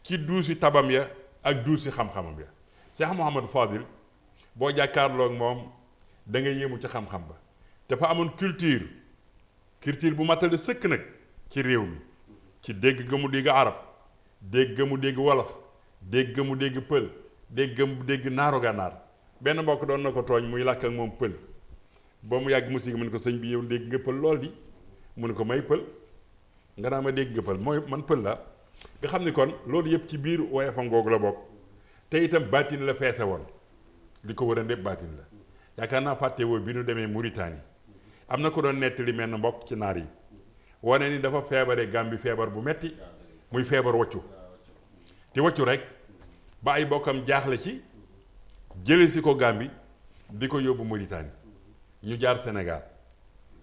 ci duusi tabam ya ak duusi xam-xamam ya Cheikh Mouhamadou Fadil boo jàkkaarloog moom da nga yéemu ci xam-xam ba dafa amoon culture bu matale sëkk nag ci réew mi ci dégg ga mu dégg arab dégg ga mu dégg wolof dégg ga mu dégg pël dégg naaru gànnaar benn mbokk doon na ko tooñ muy làkk ak moom pël ba mu yàgg musik mu ne ko sëñ bi yow dégg nga pël lool di mu ne ko may pël nga naa ma dégg nga pël mooy man pël la nga xam ni kon loolu yëpp ci biir woyofam googu la bokk te itam baatin la feese woon li ko war a ndépp baatin la yaakaar naa fàtte woo bi nu demee Mauritanie am na ko doon nettali mel na mbokk ci naar yi wane ni dafa feebare Gàmbi feebar bu metti muy feebar waccu te waccu rek ba ay bokkam jaaxle ci jële si ko Gàmbi di ko yóbbu Mauritanie ñu jaar Sénégal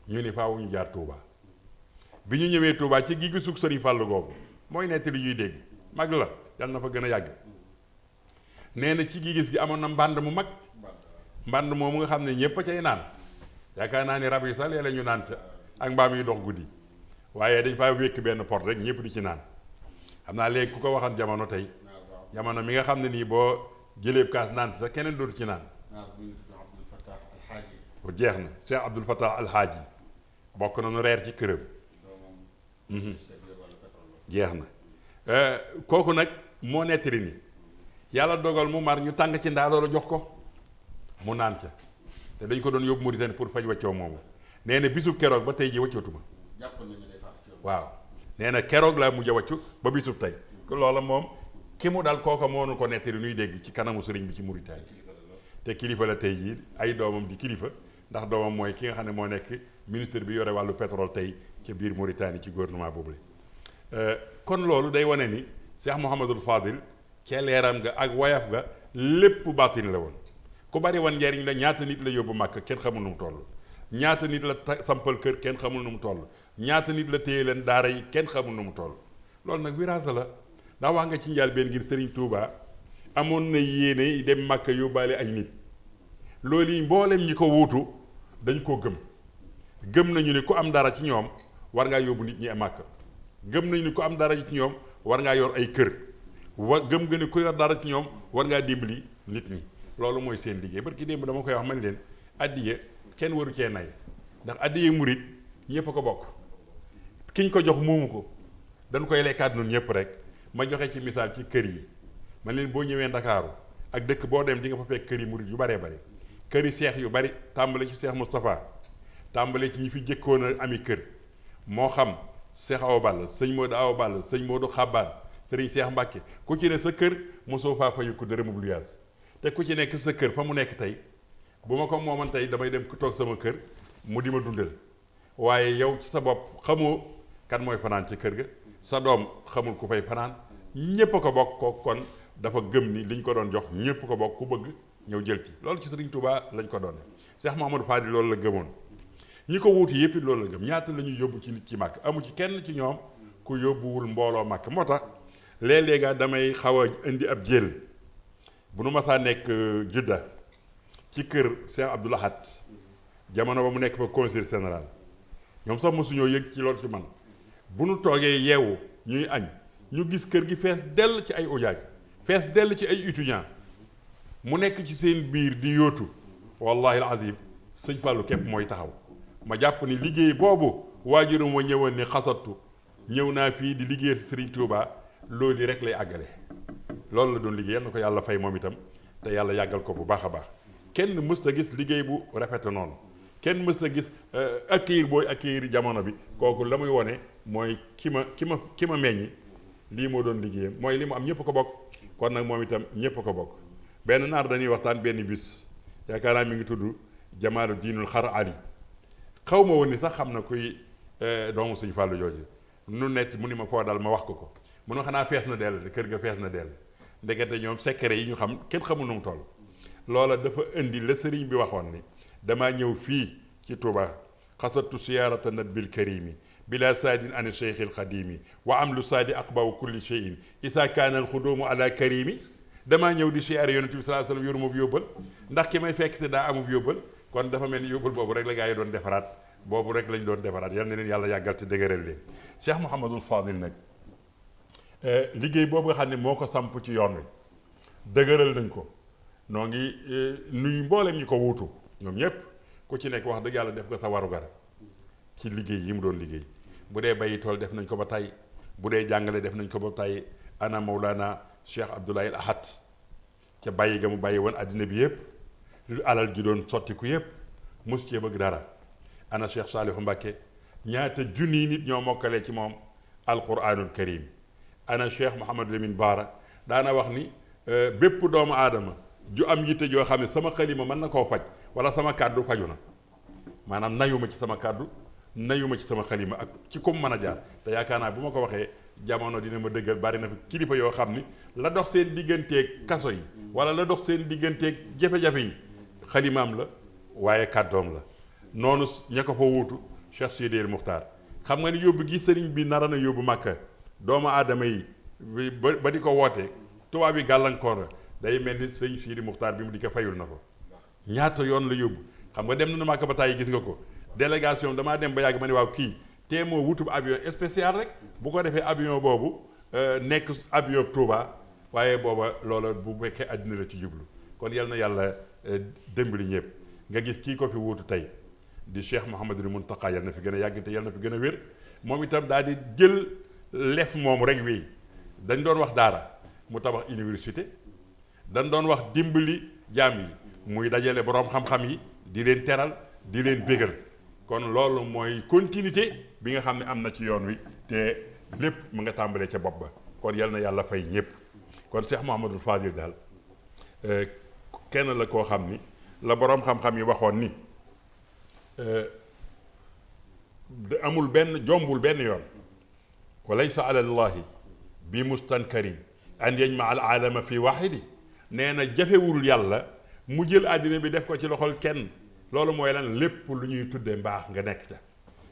ñu ni faaw ñu jaar Touba bi ñu ñëwee Touba ci gi sug Sëriñ Fàllu googu mooy nettali ñuy dégg mag la yàlla na fa gën a yàgg nee na ci gis gi amoon na mbànd mu mag mbànd moomu nga xam ne ñépp a cay naan yaakaar naa ni rab yi sax léeg-léeg ñu naan ca ak mbaam yi dox guddi waaye dañ faa wékk benn porte rek ñépp di ci naan xam naa léegi ku ko waxoon jamono tey jamono mi nga xam ne nii boo jëlee kaas naan sax keneen dootu ci naan bu jeex na Cheikh Abdoul Fattah Alhaaji bokk na nu reer ci këram jeex na kooku nag moo nettali ni yàlla dogal mu mar ñu tàng ci ndaa loolu jox ko mu naan ca te dañ ko doon yóbbu Mauritanie pour faj waccoo moomu nee na bisub keroog ba tey ji waccootuma waaw nee na keroog laa mujj a waccu ba bisub tey loola moom ki mu dal kooka moo nu ko nettali nuy dégg ci kanamu sëriñ bi ci Mauritanie te kilifa la tey jii ay doomam di kilifa ndax doomam mooy ki nga xam ne moo nekk ministre bi yore wàllu pétrole tey ca biir Mauritanie ci gouvernement boobu la kon loolu day wane ni Cheikh Mouhamadul Fadil ca leeram nga ak wayaf ga lépp baatin la woon ku bari woon njariñ la ñaata nit la yóbbu màkk kenn xamul nu mu toll ñaata nit la sampal kër kenn xamul nu mu toll ñaata nit la téye leen daara yi kenn xamul nu mu toll loolu nag wiraasa la ndax wax nga ci njaal benn ngir Serigne Touba amoon na yéene dem màkk yóbbaale ay nit loolu yi mboolem ñi ko wuutu dañ koo gëm nañu ni ku am dara ci ñoom war ngaa yóbbu nit ñi màkk gëm nañu ni ku am dara ci ñoom war ngaa yor ay kër gëm nga ni ku yor dara ci ñoom war ngaa dimbali nit ñi loolu mooy seen liggéey barki démb dama koy wax man leen addiye kenn waru cee nay ndax addiye murit ñëpp a ko bokk kiñ ko jox moomu ko dañ koy lekkaat noonu ñëpp rek ma joxe ci misaal ci kër yi man leen boo ñëwee Ndakaaru ak dëkk boo dem di nga fa fekk kër yi murit yu baree bari kër yi seex yu bari tàmbale ci Seex Moustapha tàmbale ci ñi fi jëkkoon a ami kër moo xam Seex Awa Balla sëñ Modou Awa Balla sëñ Modou Xabbaan sëriñ Seex Mbàkke ku ci ne sa kër mosoo faa fayu ko dërëmub luyaas te ku ci nekk sa kër fa mu nekk tey bu ma ko mooman tey damay dem ku toog sama kër mu di ma dundal waaye yow ci sa bopp xamoo kan mooy fanaan ci kër ga sa doom xamul ku fay fanaan ñépp a ko bokk ko kon dafa gëm ni liñ ko doon jox ñépp ko bokk ku bëgg ñëw jël ci loolu ci Sëriñ Tuubaa lañ ko doon Cheikh Mouhamadou Fadil loolu la gëmoon ñi ko wuuti yépp it loolu la gëm ñaata la ñuy yóbbu ci nit ci màkk amu ci kenn ci ñoom ku yóbbuwul mbooloo màkk moo tax léeg-léega damay xaw a indi ab jël bu nu masaa nekk Judda ci kër Cheikh Abdoul Ahad jamono ba mu nekk fa conseil général ñoom sax mosuñoo yëg ci loolu ci man bu nu toogee yeewu ñuy añ ñu gis kër gi fees dell ci ay ujaaj fees dell ci ay étudiants mu nekk ci seen biir di yóotu wallahi alazim sëñ Fallou képp mooy taxaw ma jàpp ni liggéey boobu waajuram ma ñëwoon ni xasatu ñëw naa fii di liggéey si Serigne Touba loolu rek lay àggale loolu la doon liggéey yal na ko yàlla fay moom itam te yàlla yàggal ko bu baax a baax kenn mës a gis liggéey bu rafete noonu kenn mës a gis accueillir booy accueillir jamono bi kooku la muy wone mooy ki ma meññi lii moo doon liggéeyam mooy li mu am ñëpp ko bokk kon nag moom itam ñëpp ko bokk benn naar dañuy waxtaan benn bis yaakaar naa mi ngi tudd Jamaalu Diinul Xar Ali xaw ma woon ni sax xam na kuy doomu Sëñ Fàllu jooju nu nett mu ni ma foo dal ma wax ko mu ne xanaa fees na dell kër ga fees na dell ndekete ñoom secret yi ñu xam kenn xamul nu mu toll loola dafa indi la sëriñ bi waxoon ni damaa ñëw fii ci Touba xasatu siyaarata nabil karimi bila saadin an cheikh il xadimi wa am lu saadi aqbaw kulli cheyin isa kaana al xudumu ala karimi damaa ñëw di siyaare yonent bi salaa sallam yoru mub yóbbal ndax ki may fekk si daa amub yóbbal kon dafa mel ni yóbbal boobu rek la gaa yi doon defaraat boobu rek lañ doon defaraat yal na leen yàlla yàggal te dëgëral leen Cheikh Mouhamadul Fadil nag liggéey boobu nga xam ne moo ko samp ci yoon wi dëgëral nañ ko noo ngi nuy mboolem ñi ko wuutu ñoom ñépp ku ci nekk wax dëgg yàlla def nga sa warugar ci liggéey yi mu doon liggéey bu dee bayi tool def nañ ko ba tey bu dee jàngale def nañ ko ba tey ana Mawlana Cheikh Abdoulaye Ahad ca bàyyi ga mu bàyyi woon àddina bi yëpp lu alal ji doon sottiku yëpp mos cee bëgg dara. ana Cheikh Saalihu Mbàkke ñaata junniy nit ñoo mokkalee ci moom alquranul karim. ana Cheikh Mouhamadou Lamine Baara daana wax ni bépp doomu aadama ju am yitte joo xam ne sama xalima mën na koo faj wala sama kàddu faju na maanaam nayuma ci sama kàddu nayuma ci sama xalima ak ci kum mën a jaar te yaakaar naa bu ma ko waxee jamono dina ma dëggal bari na fi kilifa yoo xam ni la dox seen digganteeg kaso yi wala la dox seen digganteeg jafe-jafe yi xalimaam la waaye kàddoom la noonu ña ko fa wuutu Cheikh Sidi El Muxtaar xam nga ni yóbbu gi sëriñ bi nara na yóbbu Màkka doomu aadama yi ba di ko woote tubaab yi gàllankoor day mel ni sëñ Sidi Muxtaar bi mu di ko fayul na ko ñaata yoon la yóbbu xam nga dem na Màkka ba tàyyi gis nga ko délégation damaa dem ba yàgg ma ne waaw kii te moo wutub avion spécial rek bu ko defee avion boobu nekk avion Touba waaye booba loola bu fekkee àddina la ci jublu kon yal na yàlla dimbali ñëpp nga gis kii ko fi wuutu tey di Cheikh Mouhamadul Mountakha yal na fi gën a yàgg te yal na fi gën a wér moom itam daal di jël lef moomu rek wéy dañ doon wax daara mu tabax université dañ doon wax dimbali jaam yi muy dajale boroom xam-xam yi di leen teral di leen bégal kon loolu mooy continuité bi nga xam ne am na ci yoon wi te lépp mu nga tàmbalee ca bopp ba kon yal na yàlla fay ñëpp kon Cheikh Mouhamadul Fadil daal kenn la koo xam ni la boroom xam-xam yi waxoon ni amul benn jombul benn yoon wa laysa ala llahi bi mustankarin an yajma al aalama fi waxidi nee na jafewul yàlla mu jël àddina bi def ko ci loxol kenn loolu mooy lan lépp lu ñuy tuddee mbaax nga nekk ca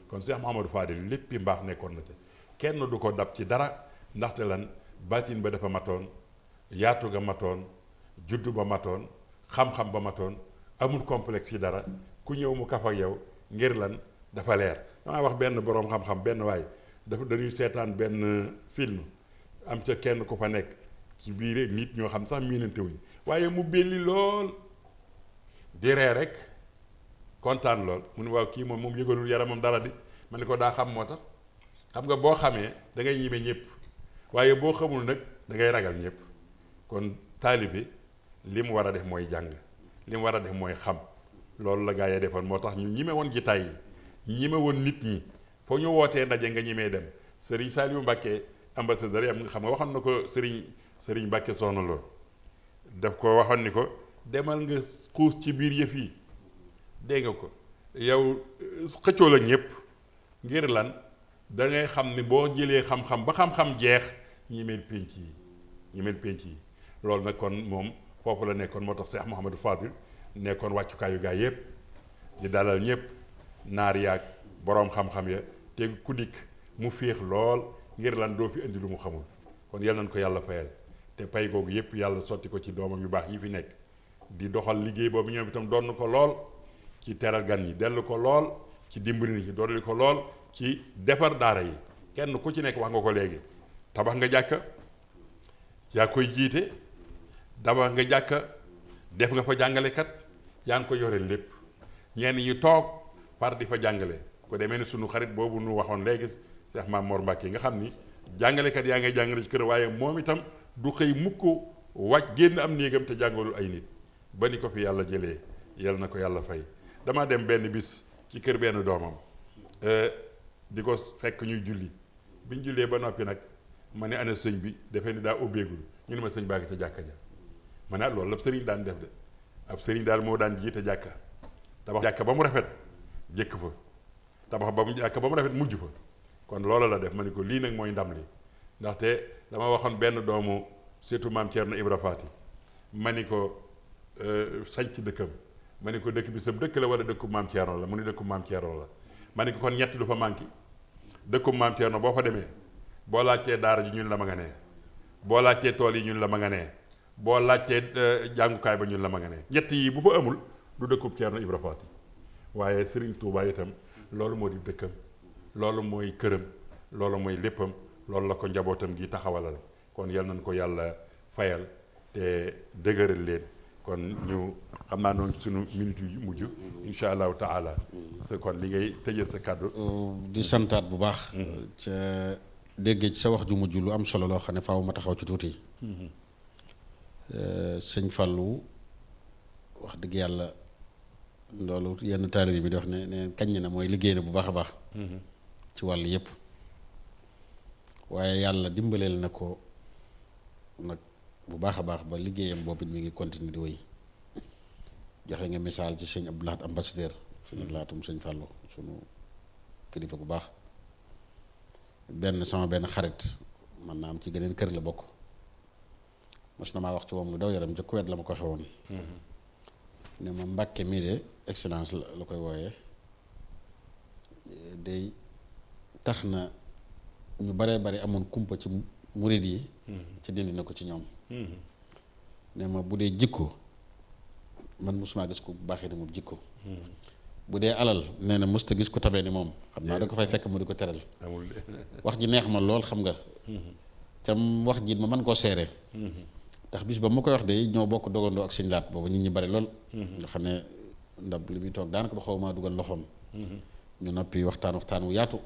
kon Cheikh Mouhamadou Fadil léppi mbaax nekkoon na ca kenn du ko dab ci dara ndaxte lan baatin ba dafa matoon yaatu ga matoon juddu ba matoon xam-xam ba matoon amul complexe ci dara ku ñëw mu kaf ak yow ngir lan dafa leer damaa wax benn boroom xam-xam benn waay dafa dañuy seetaan benn film am ca kenn ku fa nekk ci biir nit ñoo xam sax miinante wuñu waaye mu belli lool di ree rek kontaan lool mu ne waaw kii moom yëgalul yaramam dara di ma ne ko daa xam moo tax xam nga boo xamee da ngay ñime ñëpp waaye boo xamul nag da ngay ragal ñëpp kon taalibe li mu war a def mooy jàng li mu war a def mooy xam loolu la gaa yi defoon moo tax ñu ñime woon jitaay yi ñime woon nit ñi foo ñu wootee ndaje nga ñimee dem Serigne Saliou Mbacké ambassadeur yi am nga xam nga waxoon na ko Serigne Mbacké Soxna Lo daf ko waxoon ni ko demal nga xuus ci biir yëf yi dégg nga ko yow xëccoo la ñëpp ngir lan da ngay xam ni boo jëlee xam-xam ba xam-xam jeex ñimeel pénc yi loolu nag kon moom foofu la nekkoon moo tax Cheikh Mouhamadou Fadil nekkoon wàccukaayu gaa yëpp di dalal ñëpp naar yaag boroom xam-xam ya te ku dikk mu féex lool ngir lan doo fi indi lu mu xamul kon yal nañ ko yàlla fayal te pay googu yëpp yàlla sotti ko ci doomam yu baax yi fi nekk di doxal liggéey boobu ñoom itam doon ko lool ci teral gan ñi dellu ko lool ci dimbali nit ñi doon ko lool ci defar daara yi kenn ku ci nekk wax nga ko léegi tabax nga jàkka yaa koy jiite tabax nga jàkka def nga fa jàngalekat yaa ngi ko yore lépp ñenn ñi toog par di fa jàngale ko demee ni sunu xarit boobu nu waxoon léegi Cheikh Mame Mor Mbacke nga xam ni jàngalekat yaa ngay jàngale ci kër waaye moom itam du xëy mukk wàcc génn am néegam te jàngalul ay nit ba ni ko fi yàlla jëlee yal na ko yàlla fay damaa dem benn bis ci kër benn doomam di ko fekk ñuy julli biñ jullee ba noppi nag ma ne ana sëñ bi defee ni daa ubbeegul ñu ne ma sëñ baa ngi ca jàkka ja ma ne loolu la sëriñ daan def de ab sëriñ daal moo daan jiite jàkka tabax jàkka ba mu rafet jëkk fa tabax ba mu jàkka ba mu rafet mujj fa kon loolu la def ma ne ko lii nag mooy ndam li ndaxte dama waxoon benn doomu surtout maam Thierno Ibra Faati ma ni ko sañc dëkkam ma ni ko dëkk bi sa dëkk la wala dëkku maam Thierno la mu ni dëkku maam Thierno la ma ni ko kon ñett du fa manqué dëkku maam Thierno boo fa demee boo laajtee daara ji ñun la ma nga nee boo laajtee tool yi ñun la ma nga nee boo laajtee jàngukaay ba ñun la ma nga nee ñett yi bu fa amul du dëkkub Thierno Ibra Faati waaye Serigne Touba itam loolu moo di dëkkam loolu mooy këram loolu mooy léppam loolu la ko njabootam gi taxawalal kon yal nañ ko yàlla fayal te dëgëral leen kon ñu xam naa noonu sunu minute yu mujj insha allahu taala sa kon li ngay tëjee sa kàddu di santaat bu baax ca déggee ci sa wax ju mujj lu am solo loo xam ne faaw ma taxaw ci tuuti sëñ Fallou wax dëgg yàlla loolu yenn taalibe bi di wax ne kañ na mooy liggéey na bu baax a baax ci wàll yépp waaye yàlla dimbaleel na ko nag bu baax a baax ba liggéeyam boobu mi ngi continuer di wéy joxe nga misaal ci sëñ Abdou Lahad ambassadeur sëñ Abdou Lahad sëñ Fallou sunu kilifa bu baax sama benn xarit man naa am ci geneen kër la bokk mos na maa wax ci moom lu daw yaram jëkk wet la ma ko xewoon ne ma Mbàkke mii de excellence la koy wooyee day tax na ñu baree bari amoon kumpa ci murid yi ci dindi na ko ci ñoom ne ma bu dee jikko man mosuma gis ko bu baaxee ni moom jikko bu dee alal nee na mosut a gis ko tabee ni moom xam naa da ko fay fekk mu di ko teral wax ji neex ma lool xam nga tam wax ji ma mën koo seere ndax bis ba ma koy wax de ñoo bokk dogandoo ak sëñ Laat boobu nit ñi bari lool nga xam ne ndab li muy toog daanaka ba xaw maa dugal loxoom ñu noppi waxtaan wu yaatu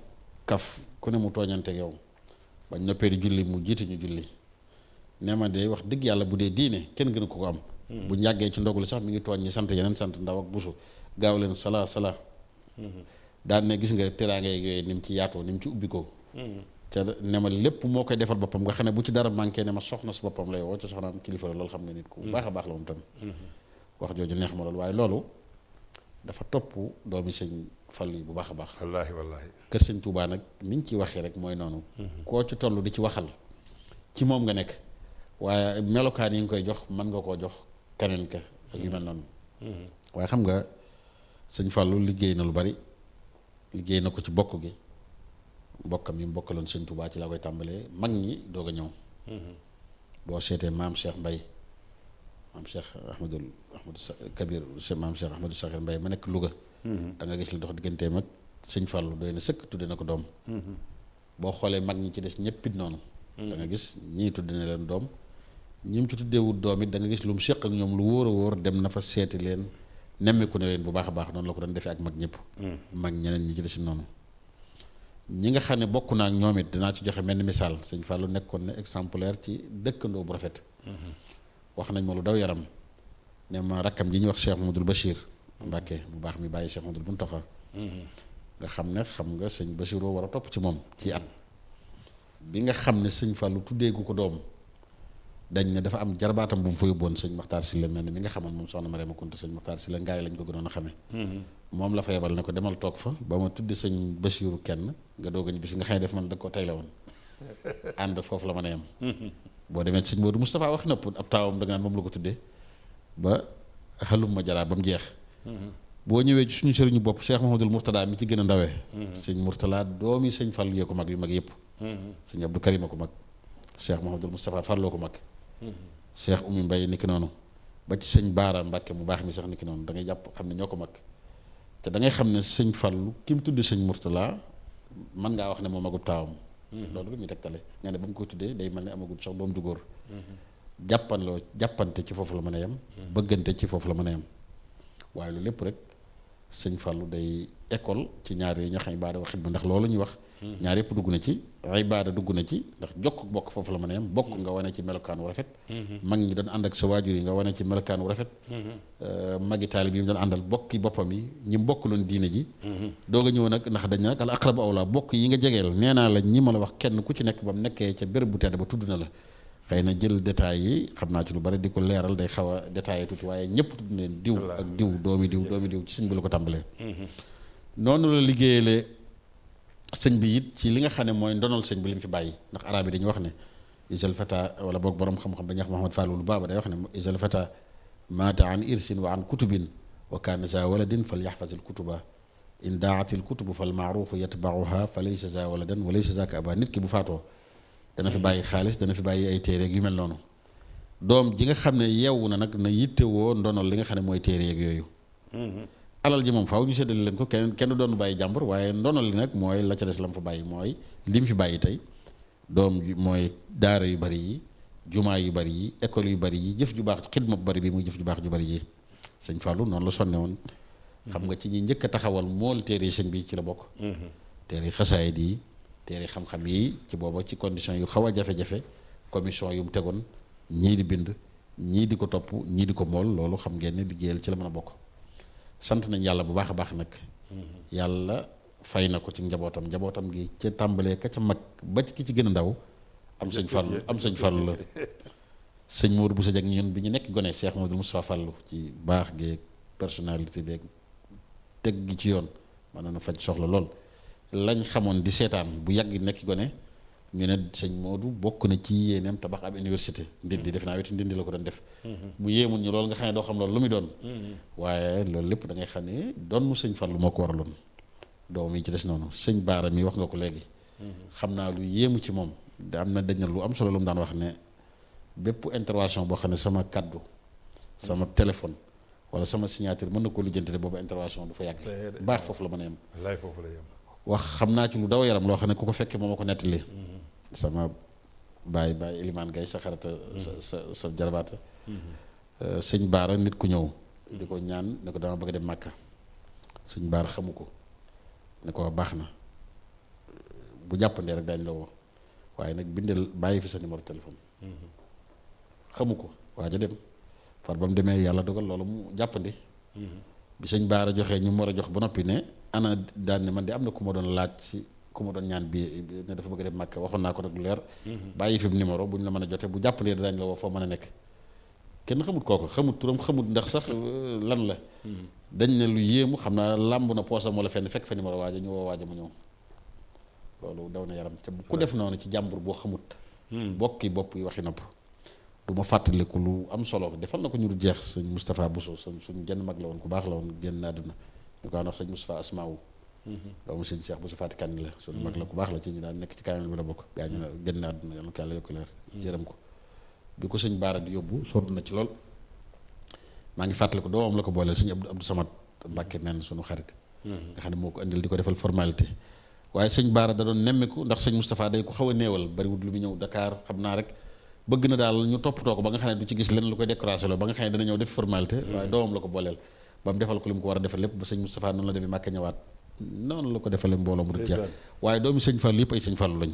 kaf ku ne mu tooñanteeg yow bañ noppee di julli mu jiite ñu julli nee ma de wax dëgg yàlla bu dee diine kenn gënu ko am bu njàggee ci ndogul sax mi ngi tooñ ñi sant yeneen sant ndaw ak busu gaaw leen sala daan ne gis nga teraanga yeeg yooyu ni mu ci yaatoo ni mu ci ubbi ko ca ne ma lépp moo koy defal boppam nga xam ne bu ci dara manqué ne ma soxna si boppam lay woo ca soxnaam kilifa la loolu xam nga nit ku baax a baax la moom tam wax jooju neex ma loolu waaye loolu dafa topp doomi sëñ Fallu yi bu baax a baax wallaahi kër sëñ Tuubaa nag niñ ci waxee rek mooy noonu koo ci toll di ci waxal ci moom nga nekk waaye melokaan yi nga koy jox mën nga koo jox keneen ka ak yu mel noonu waaye xam nga sëñ Fallu liggéey na lu bari liggéey na ko ci bokk gi mbokkam yi mu bokkaloon sëñ Tuubaa ci laa koy tàmbalee mag ñi doog a ñëw boo seetee maam Cheikh Mbay maam Cheikh Ahmadou Kabir maam Cheikh Ahmadou Sakhir Mbay ma nekk Louga da nga gis li dox digganteem ak sëñ Fallu doy na sëkk tudde na ko doom boo xoolee mag ñi ci des ñëppit noonu da nga gis ñii tudde na leen doom ñi mu ci tuddeewut doom it da nga gis lu mu séq ak ñoom lu wóor a wóor dem na fa seeti leen nemmiku ne leen bu baax a baax noonu la ko doon defee ak mag ñëpp mag ñeneen ñi ci des noonu ñi nga xam ne bokk naa ak ñoom it dinaa ci joxe mel ni misaal sëñ Fallu nekkoon ne exemplaire ci dëkkandoo bu rafet wax nañ ma lu daw yaram ne ma rakkam ji ñuy wax Cheikh Mouhamadoul Bachir Mbàkke bu baax mi bàyyi Cheikh Mouhamadoul Mountakha nga xam nga sëñ Bachiroo war a topp ci moom ci at bi nga xam ne sëñ Fallu tuddeegu ko doom dañ ne dafa am jarbaatam bu mu fa yóbboon sëñ Maxtaar Sylla mel ne mi nga xamoon moom soxna Mariama Kunta sëñ Maxtaar Sylla ngaay lañ ko gënoon a xamee moom la fa yebal ne ko demal toog fa ba ma tudde sëñ Bachiru kenn nga doog a ñibbi si nga xam ne def man da ko tay la woon ànd foofu la mën a yem boo demee ci sëñ Moodu Moustapha wax nëpp ab taawam da nga naan moom la ko tuddee ba xalum ma jaraa ba mu jeex boo ñëwee ci suñu sëriñu bopp Cheikh Mouhamadoul Mourtada mi ci gën a ndawee sëñ Mourtala doomi sëñ Fallu yee ko mag yu mag yëpp sëñ Abdou Karim a ko mag Cheikh Mouhamadoul Moustapha Falloo ko mag Cheikh Oumy Mbaye niki noonu ba ci sëñ Baara Mbàkke mu baax mi sax niki noonu da ngay jàpp xam ne ñoo ko mag te da ngay xam ne sëñ Fallu ki mu tudd sëñ Mourtala mën ngaa wax ne moom magub taawam loolu lu muy tegtale nga ne ba mu ko tuddee day mel ne amagul sax doom ju góor jàppante ci foofu la mën a yem bëggante ci foofu la mën a yem waaye lu lépp rek sëñ Fallu day école ci ñaar yooyu ñoo xam ibaada wa xidma ndax loolu ñuy wax ñaar yëpp dugg na ci ibaada dugg na ci ndax jokk bokk foofu la mën a yem bokk nga wane ci melokaan wu rafet mag ñi doon ànd ak sa waajur yi nga wane ci melokaan wu rafet magi taalib yi mu doon àndal bokki boppam yi ñi mbokk loon diine ji doog a ñëw nag ndax dañ nag al aqrabu awla bokk yi nga jegeel nee naa la ñi ma la wax kenn ku ci nekk ba mu nekkee ca béréb bu tedd ba tudd na la xëy na jël détails yi xam naa ci lu bari di ko leeral day xaw a détaillé tuuti waaye ñëpp tudd na leen diw ak diw doomi diw ci sëñ bi la ko tàmbalee noonu la liggéeyale sëñ bi it ci li nga xam ne mooy ndonol sëñ bi li mu fi bàyyi ndax arab yi dañuy wax ne isal fata wala boog borom xam-xam ba ñuy wax Muhammad Fallul Baaba day wax ne isal fata maata an irsin wa an kutubin wa kaana za waladin fal yaxfaz al kutuba in daat al kutubu fal maarufu yatbauha fa laysa za waladan wa laysa zaka aba nit ki bu faatoo dana fi bàyyi xaalis dana fi bàyyi ay téere yu mel noonu doom ji nga xam ne yeewu na nag na yittewoo ndonol li nga xam ne mooy téere yeeg yooyu alal ji moom faaw ñu séddale leen ko kenn doon bàyyi jàmbur waaye ndonol li nag mooy la ca des la mu fa bàyyi mooy li mu fi bàyyi tey doom mooy daara yu bari yi jumaa yu bari yi école yu bari yi jëf ju baax xidma bu bari bi muy jëf ju baax ju bari yi sëñ Fallou noonu la sonne woon xam nga ci ñi njëkk a taxawal mool téere yi sëñ bi ci la bokk téere yi xasaayid yi téere xam-xam yi ci booba ci condition yu xaw a jafe-jafe commission yu mu tegoon ñii di bind ñii di ko topp ñii di ko mool loolu xam ngeen ne liggéeyal ci la mën a bokk sant nañ yàlla bu baax a baax nag yàlla fay na ko ci njabootam gi ca tàmbalee ka ca mag ba ki ci gën a ndaw am sëñ Fallu la sëñ Modou Bousso Dieng ñun bi ñu nekk gone Cheikh Modou Moustapha Fallu ci baax geeg personnalité beeg teg gi ci yoon mën na faj soxla lool lañ xamoon di seetaan bu yàgg nekk gone ñu ne sëñ Modou bokk na ci yéeneem tabax ab université ndindi def naa wetu ndindi la ko doon def mu yéemul ñu loolu nga xam ne doo xam loolu lu muy doon waaye loolu lépp da ngay xam ne doon sëñ Fallu moo ko waraloon doom yi ci des noonu sëñ Baara mi wax nga ko léegi xam naa lu yéemu ci moom am na dañ na lu am solo lu mu daan wax ne bépp intervention boo xam ne sama kaddu sama téléphone wala sama signature mën na koo lijjanti boobu intervention du fa yàgg baax foofu la mën a yem foofu la yem wax xam naa ci lu daw yaram loo xam ne ku ko fekkee moo ma ko nettali sama baay Elimane Gaye sa xarata sa jarabaata sëñ Baara nit ku ñëw di ko ñaan ne ko dama bëgg a dem Màkka sëñ Baara xamu ko ne ko baax na bu jàppandee rek daañu la woo waaye nag bindal bàyyi fi sa numéro téléphone xamu ko waa ja dem far ba mu demee yàlla dogal loolu mu jàppandi bi sëñ Baara joxee ñu mu war a jox ba noppi ne ana daan ne man de am na ku ma doon laaj si ku ma doon ñaan bi ne dafa bëgg a dem Màkka waxoon naa ko nag lu leer bàyyi fi numéro bu ñu la mën a jotee bu jàppandee daañu la woo foo mën a nekk kenn xamut kooku xamut turam xamut ndax sax lan la dañ ne lu yéemu xam naa làmb na poosam wala fenn fekk fa numéro waaja ñu woo waaja mu ñëw loolu daw na yaram te ku def noonu ci jàmbur boo xamut bokki bopp yi waxi nopp du ma fàttaliku lu am solo defal na ko ñu du jeex sëñ Moustapha Bousso suñ jenn mag la woon ku baax la woon génn àdduna ñu ko wax sëñ Moustapha Asmaawu doomu sëñ Cheikh Bousso Fati Kanni la suñu mag la ku baax la ci ñu daan nekk ci kaamil bi la bokk gaa ñu génn àdduna yàlla ko yàlla yokk leer yërëm ko bi ko sëñ Baara di yóbbu sonn na ci lool maa ngi fàttaliku doomam la ko booleel sëñ Abdou Samad Mbàkke men suñu xarit nga xam ne moo ko indil di ko defal formalité waaye sëñ Baara da doon nemmiku ndax sëñ Moustapha day ko xaw a néewal bariwut lu mu ñëw Dakar xam naa rek bëgg na daal ñu toppatoo ko ba nga xam ne du ci gis lenn lu koy décoration la ba nga xam ne dana ñëw def formalité waaye doomam la ko booleel ba mu defal ko li mu ko war a defal lépp ba sëñ Moustapha noonu la demee Màkka ñëwaat noonu la ko defalee mbooloo mu dul jeex waaye doomi sëñ Fallu yëpp ay sëñ Fallu lañ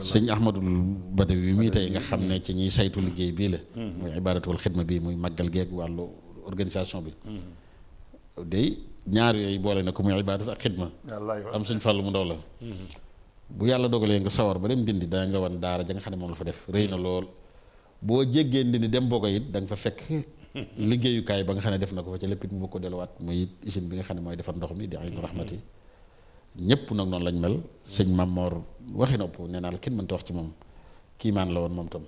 sëñ Ahmadul Badawi yi mii tey nga xam ne ci ñiy saytu liggéey bii la muy ibaadatul xidma bi muy màggal geeg wàllu organisation bi day ñaar yooyu boole na ko muy ibaadatu ak xidma am sëñ Fallu mu ndaw la bu yàlla dogalee nga sawar ba dem Ndindi da nga wan daara ja nga xam ne moom la fa def rëy na lool boo jéggee Ndindi dem Bogo it da nga fa fekk liggéeyukaay ba nga xam ne def na ko fa ca lépp it mu bëgg ko delluwaat muy usine bi nga xam ne mooy defar ndox mi di Aynu Rahmati ñëpp nag noonu lañ mel sëñ Mamor waxi nopp nee naa la kenn mënta wax ci moom kiimaan la woon moom tam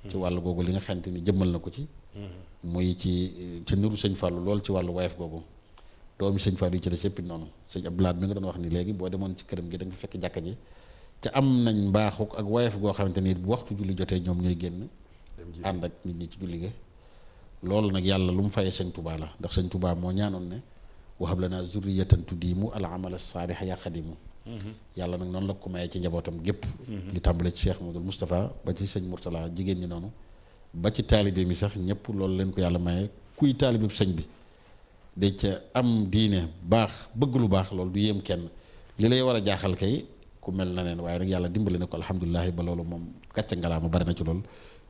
ci wàllu googu li nga xamante ni jëmmal na ko ci muy ci niru sëñ Fallu lool ci wàllu wayef googu doomi sëñ Fallu yi ci des yëpp noonu sëñ Abdoulaye mi nga doon wax ni léegi boo demoon ci këram gi da nga fa fekk jàkka ji te am nañ mbaaxu ak wayef goo xamante ni bu waxtu julli jotee ñoom ñooy génn ànd ak nit ñi ci julli ga loolu nag yàlla lu mu fayee sëñ Touba la ndax sëñ Touba moo ñaanoon ne wahab lanaa zurriyatan tudiimu al amala saalih yaa xadimu yàlla nag noonu la ko mayee ci njabootam gépp li tàmbale ci Cheikh Modou Moustapha ba ci sëñ Mourtala jigéen ñi noonu ba ci taalibe mi sax ñëpp loolu leen ko yàlla mayee kuy taalibe sëñ bi da ca am diine baax bëgg lu baax loolu du yéem kenn li lay war a jaaxal kay ku mel na neen waaye nag yàlla dimbali na ko alhamdulilahi ba loolu moom gàcce ngalaama bari na ci loolu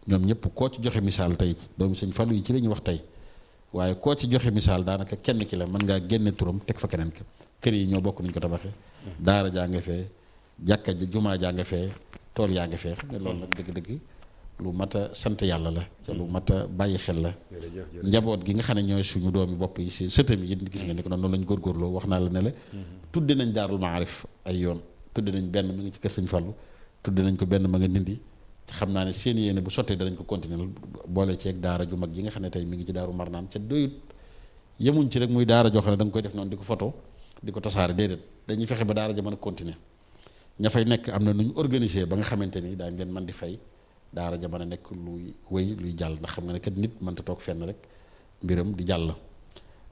ñoom ñëpp koo ci joxe misaal tey doomu sëñ Fallu yi ci la ñuy wax tey waaye koo ci joxe misaal daanaka kenn ki la mën ngaa génne turam teg fa keneen ka kër yi ñoo bokk nañu ko tabaxee daara jaa nga fee jàkka jumaa jaa nga fee tool yaa nga fee xam ne loolu nag dëgg-dëgg lu mat a sant yàlla la te lu mat a bàyyi xel la njaboot gi nga xam ne ñooy suñu doomi bopp yi si sëtam yi gis nga ni ko noonu lañ góorgóorloo wax naa la ne la tudde nañ daarul maarif ay yoon tudde nañ benn mu ngi ci kër sëñ Fallu tudde nañ ko benn ma nga Ndindi xam naa ne seen yéene bu sottee danañ ko continuer boole ceeg daara ju mag ji nga xam ne tey mi ngi ci daaru Marnaan ca doyut yemuñ ci rek muy daara joo xam ne da nga koy def noonu di ko photo di ko tasaare déedéet dañuy fexe ba daara ja mën a continuer ña fay nekk am na nu ñu organiser ba nga xamante ni daañ leen mën di fay daara ja mën a nekk luy wéy luy jàll ndax xam nga ne kat nit mënta toog fenn rek mbiram di jàll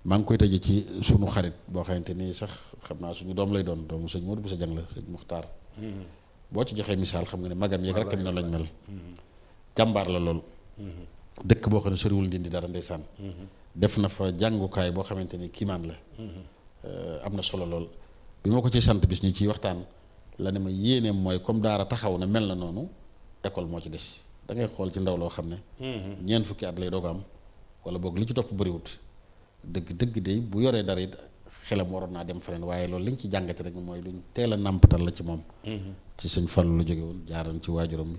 maa ngi koy tëje ci sunu xarit boo xamante ni sax xam naa suñu doom lay doon doomu sëñ Modou Bousso Dieng la sëñ Muxtaar boo ci joxee misaal xam nga ne magam yeeg rakkam noonu lañ mel jàmbaar la lool dëkk boo xam ne soriwul Ndindi dara ndeysaan def na fa jàngukaay boo xamante ni kiimaan la am na solo lool bi ma ko ci sant bis ñu ciy waxtaan la ne ma yéeneem mooy comme daara taxaw na mel na noonu école moo ci des da ngay xool ci ndaw loo xam ne ñeent fukki at lay doog am wala boog li ci topp bëriwut dëgg de bu yoree dara it xelam waroon naa dem feneen waaye loolu li ñu ci jàngate rek mooy luñ teel a nàmpatal la ci moom ci sëñ Fallu la jóge woon jaaran ci waajuram bi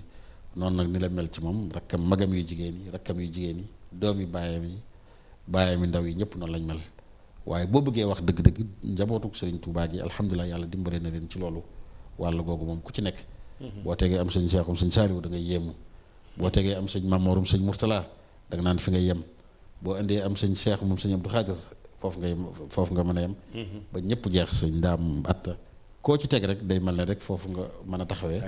noonu nag ni la mel ci moom rakkam magam yu jigéen yi rakkam yu jigéen yi doomi baayam yi ndaw yi ñëpp noonu lañ mel waaye boo bëggee wax dëgg-dëgg njabootuk sëriñ Tuubaa gi alhamdulilah yàlla dimbale na leen ci loolu wàll googu moom ku ci nekk boo tegee am sëñ Seexum sëñ Saaliwu da ngay yéemu boo tegee am sëñ Mamoorum sëñ Murtala da nga naan fi nga yem boo indee am sëñ Seexu moom sëñ Abdu Xaadir foofu nga mën a yem ba ñëpp jeex sëñ Ndaam Atta koo ci teg rek day mel ne rek foofu nga mën a taxawee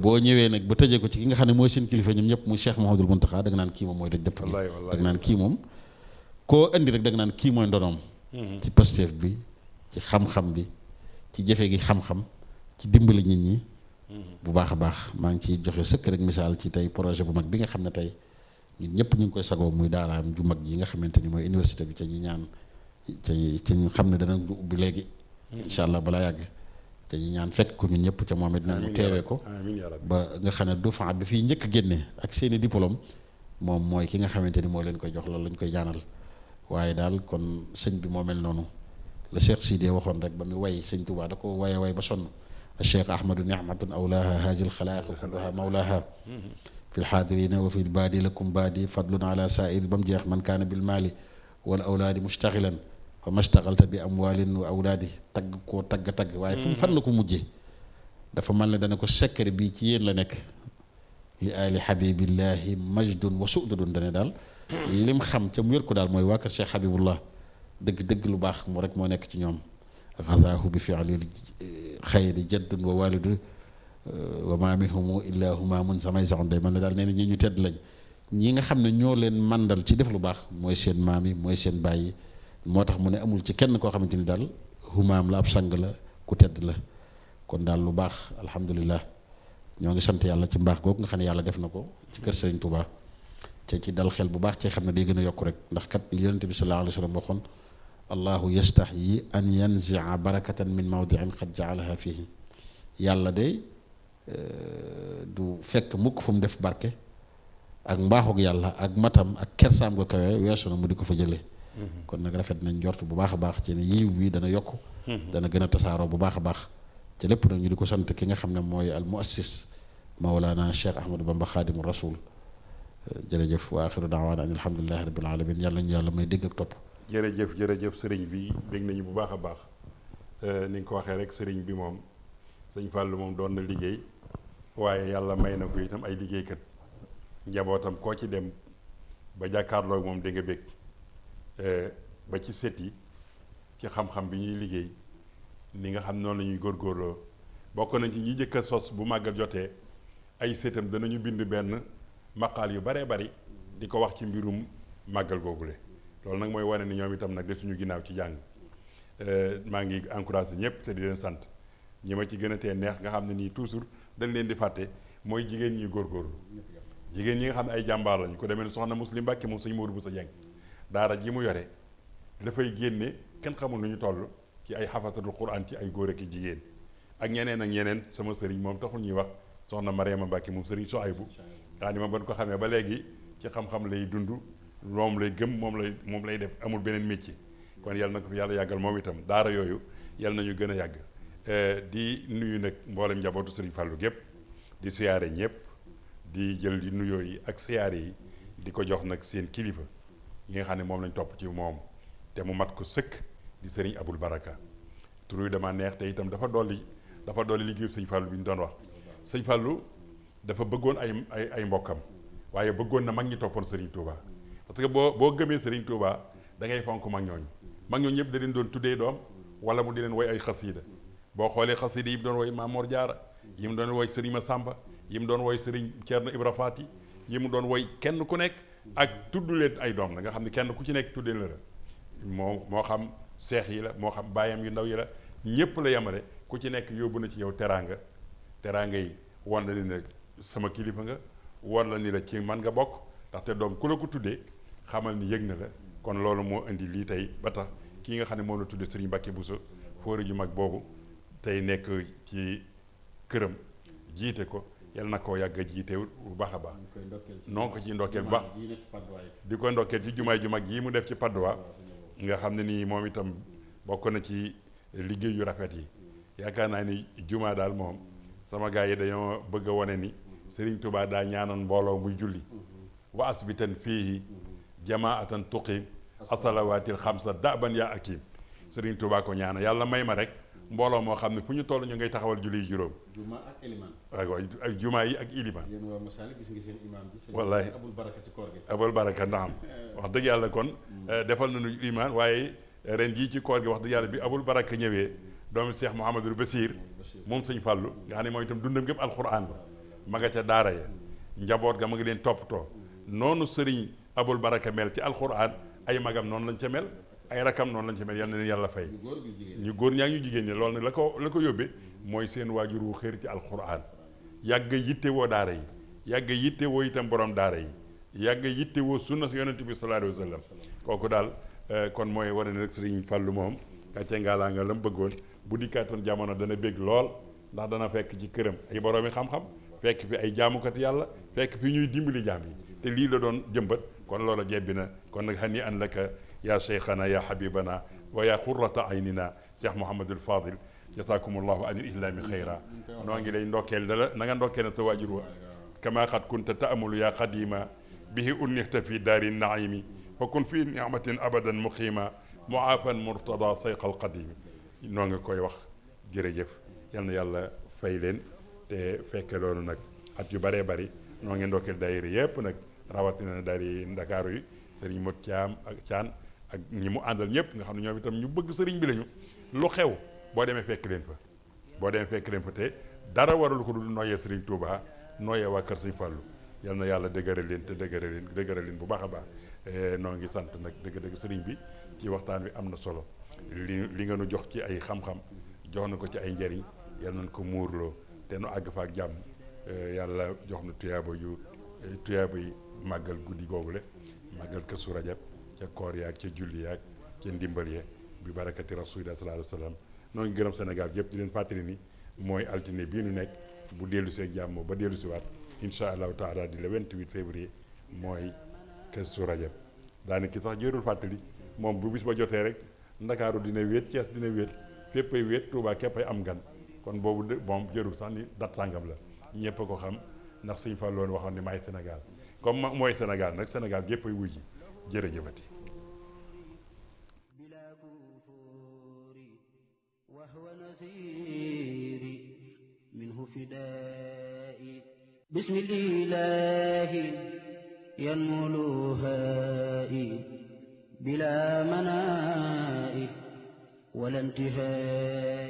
boo ñëwee nag ba tëjee ko ci ki nga xam ne mooy seen kilifa ñoom ñëpp muy Cheikh Mouhamadoul Mountakha da nga naan kii moom mooy daj dëpp gi da nga naan kii moom koo indi rek da nga naan kii mooy ndonoom ci Pastef bi ci xam-xam bi ci jëfe gi xam-xam ci dimbali nit ñi bu baax a baax maa ngi ciy joxe sëkk rek misaal ci tey projet bu mag bi nga xam ne tey ñun ñëpp ñu ngi koy sagoo muy daaraam ju mag yi nga xamante ni mooy université bi ca ñi ñaan ci ñu xam ne dana ubbi léegi incha allah balaa yàgg te ñu ñaan fekk ko ñun ñëpp ca moom it nañu teewee ko ba nga xam ne dufaa bi fii njëkk génne ak seeni diplôme moom mooy ki nga xamante ni moo leen koy jox loolu lañ koy ñaanal waaye daal kon sëñ bi moo mel noonu la Cheikh Sidé waxoon rek ba mu way sëñ Tuubaa da ko way ba sonn Cheikh Ahmadu nicmatun awlaaha haazil xalaa'iqu kulluhaa mawlaaha fi lxaadirina wa fi lbaadi lakum baadi fadlun ala saairi ba mu jeex man kaana bil maali wal awlaadi mustaxilan fa mastaxalta bi amwaalin wa awlaadi tagg koo tagg waaye fu mu fan la ko mujjee dafa mel ne dana ko sekkare bii ci yéen la nekk li ali habibillahi majdun wa sudadun dane daal lim xam ca mu yor ko daal mooy waa kër Cheikh Habibullah dëgg lu baax moo rek moo nekk ci ñoom xazaahu bi fi'lil xayri jaddun wa walidu wa ma minhum illa huma mun samay saxon day man ne daal nee na ñi ñu tedd lañ ñi nga xam ne ñoo leen màndal ci def lu baax mooy seen maam yi mooy seen baay yi moo tax mu ne amul ci kenn koo xamante ni daal humaam la ab sang la ku tedd la kon daal lu baax alhamdulilah ñoo ngi sant yàlla ci mbaax googu nga xam ne yàlla def na ko ci kër Serigne Touba te ci dal xel bu baax ci xam ne day gën a yokk rek ndax kat li yonente bi sallallahu alayhi wa sallam waxoon allahu yastahyi an yanzia barakatan min mawdiin qad jaalaha fihi yàlla de du fekk mukk fu mu def barke ak mbaaxug yàlla ak matam ak kersaam nga kawe weesu na mu di ko fa jëlee kon nag rafet nañ njort bu baax a baax ci ne yiw wi dana yokk dana gën a tasaaroo bu baax a baax ci lépp nag ñu di ko sant ki nga xam ne mooy al muassis Mawlana Cheikh Ahmadou Bamba Khadimu Rasul jërëjëf wa axiru daawaana an alhamdulilahi rabbil alamin yàlla ñu yàlla may dégg ak topp jërëjëf sëriñ bi dégg nañu bu baax a baax ni nga ko waxee rek sëriñ bi moom sëñ Fallou moom doon na liggéey waaye yàlla may na ko itam ay liggéeykat njabootam koo ci dem ba jàkkaarloo moom di nga bég ba ci set yi ci xam-xam bi ñuy liggéey ni nga xam noonu la ñuy góorgóorloo bokk nañ ci ñi jëkk a sos bu màggal jotee ay setam danañu bind benn maqaal yu baree bari di ko wax ci mbirum màggal googule loolu nag mooy wane ni ñoom itam nag de suñu ginnaaw ci jàng maa ngi encouragé ñëpp te di leen sant ñi ma ci gën a tee neex nga xam ne nii toujours dañ leen di fàtte mooy jigéen ñi góorgóorlu jigéen ñi nga xam ne ay jàmbaar lañu ko demee ne soxna Muslim Mbàkke moom sëñ Moodu Busa Jeng daara ji mu yore dafay génne kenn xamul nu ñu toll ci ay xafasatul quran ci ay góor ak i jigéen ak ñeneen sama sëriñ moom taxul ñuy wax soxna Mariama Mbàkke moom sëriñ Soaybu xaa ni ma ban ko xamee ba léegi ci xam-xam lay dund moom lay gëm moom lay def amul beneen métier kon yàlla na ko fi yàlla yàggal moom itam daara yooyu yàlla nañu gën a yàgg di nuyu nag mboolem njabootu sëriñ Fàllu gépp di siyaare ñëpp di jël di nuyoo yi ak siyaare yi di ko jox nag seen kilifa yi nga xam ne moom lañ topp ci moom te mu mat ko sëkk di sëriñ Abul Baraka tur yi dama neex te itam dafa dolli liggéeyu sëñ Fàllu bi ñu doon wax sëñ Fàllu dafa bëggoon ay mbokkam waaye bëggoon na mag ñi toppoon sëriñ Touba parce que boo gëmee sëriñ Touba da ngay fonk mag ñooñu ñëpp da leen doon tuddee doom wala mu di leen woy ay xasiida boo xoolee xasiida yi mu doon woy Maamoor Jaara yi mu doon woy sëriñ Masamba yi mu doon woy sëriñ Ceerno Ibra Faati yi mu doon woy kenn ku nekk ak tudd leen ay doom la nga xam ne kenn ku ci nekk tuddee la moo xam seex yi la moo xam baayam yu ndaw yi la ñépp la yemale ku ci nekk yóbbu na ci yow teraanga yi wan la ni ne sama kilifa nga wan la ni la ci man nga bokk ndaxte doom ku la ko tuddee xamal ni yëg na la kon loolu moo indi lii tey ba tax kii nga xam ne moom la tuddee Serigne Mbacke Bousso fóori ju mag boobu tey nekk ci këram jiite ko yal na koo yàgg a jiite bu baax a baax noo ko ci ndokkeel bu baax di ko ndokkeel ci jumaay ju mag yi mu def ci Padoa nga xam ne nii moom itam bokk na ci liggéey yu rafet yi yaakaar naa ni jumaa daal moom sama gars yi dañoo bëgg a wone ni Serigne Touba daa ñaanoon mbooloo muy julli wa asbitan fiihi jamaatan tuqim asalawaatil xamsa daban yaa akim Serigne Touba ko ñaana yàlla may ma rek mbooloo moo xam ne fu ñu toll ñu ngay taxawal julli yu juróom. juma ak iliman. waaw ak juma yi ak iliman. yéen waa Massaly gis nga seen imam ji. wallaay abul baraka ci koor gi. abul baraka naam wax dëgg yàlla kon defal nañu iliman waaye ren jii ci koor gi wax dëgg yàlla bi abul baraka ñëwee doomu Cheikh Mouhamadul Basir moom sëñ Fàllu nga xam ne mooy itam dundam gépp alquran ma nga ca daara ya njaboot ga ma ngi leen toppatoo noonu sëriñ abul baraka mel ci alquran ay magam noonu lañ ca mel ay rakam noonu lañ ca mel yal na leen yàlla fay ñu góor ñaa ñu jigéen ñi loolu nag la ko yóbbee mooy seen waajur wu xër ci alquran yàgg yitte woo daara yi yàgg yitte woo itam borom daara yi yàgg yitte woo sunna yonent bi sallallahu alayhi wa sallam kooku daal kon mooy war ne rek sëriñ Fàllu moom gàcce ngaalaa nga la mu bëggoon bu dikkaatoon jamono dana bég lool ndax dana fekk ci këram ay boroomi xam-xam fekk fi ay jaamukat yàlla fekk fi ñuy dimbali jaam yi te lii la doon jëmbat kon loola jebbi na kon nag xani an laka yaa cheikhana yaa habibana wa yaa xurrata aynina cheikh Mouhamadul Fadil jasaakumullahu anil islami xayra noo ngi lay ndokkeel dala na nga ndokkeel na sa waajur wa kama xat kunta taamulu yaa qadima bihi unnixta fi daari naimi fa kun fi nicmatin abadan muqima muaafan murtada sayqal qadimi noo nga koy wax jërëjëf yal na yàlla fay leen te fekk loolu nag at yu bëree bëri noo ngi ndokkeel daayira yépp nag rawatina daayira Ndakaaru yi sëriñ Mot Caam ak Caan ak ñi mu àndal ñëpp nga xam ne ñoom itam ñu bëgg sëriñ bi lañu lu xew boo demee fekk leen fa te dara waralu ko du nooyee sëriñ Touba nooyee waa kër sëriñ Fàllu yal na yàlla dëgëral leen te dëgëral leen bu baax a baax noo ngi sant nag dëgg-dëgg sëriñ bi ci waxtaan wi am na solo li nga nu jox ci ay xam-xam jox na ko ci ay njariñ yal nañ ko muurloo te nu àgg fa ak jàmm yàlla jox na tuyaaba yi màggal guddi googule màggal Kazu Rajab ca koor yaag ca julli yaag ca ndimbal ya bi barakati rasulillah sallallahu alayhi wa sallam noo ngi gërëm Sénégal yëpp di leen fàttali ni mooy altine bii nu nekk bu dellu see jàmm ba dellu si waat incha allahu taala di le 28 février mooy Kazu Rajab daanaka sax jërul fàttali moom bu bis ba jotee rek Ndakaaru dina wéet Thiès dina wéet féppay wéet Touba képp ay am gan kon boobu de moom jërul sax ni dat sàngam la ñëpp a ko xam ndax Sëñ Fallu woon waxoon ni maay Sénégal comme mooy Sénégal nag Sénégal gépp ay wuy ji jërëjëfati وهو نذيري منه فدائي بسم الإله ينمو هائي بلا مناء ولا انتهاء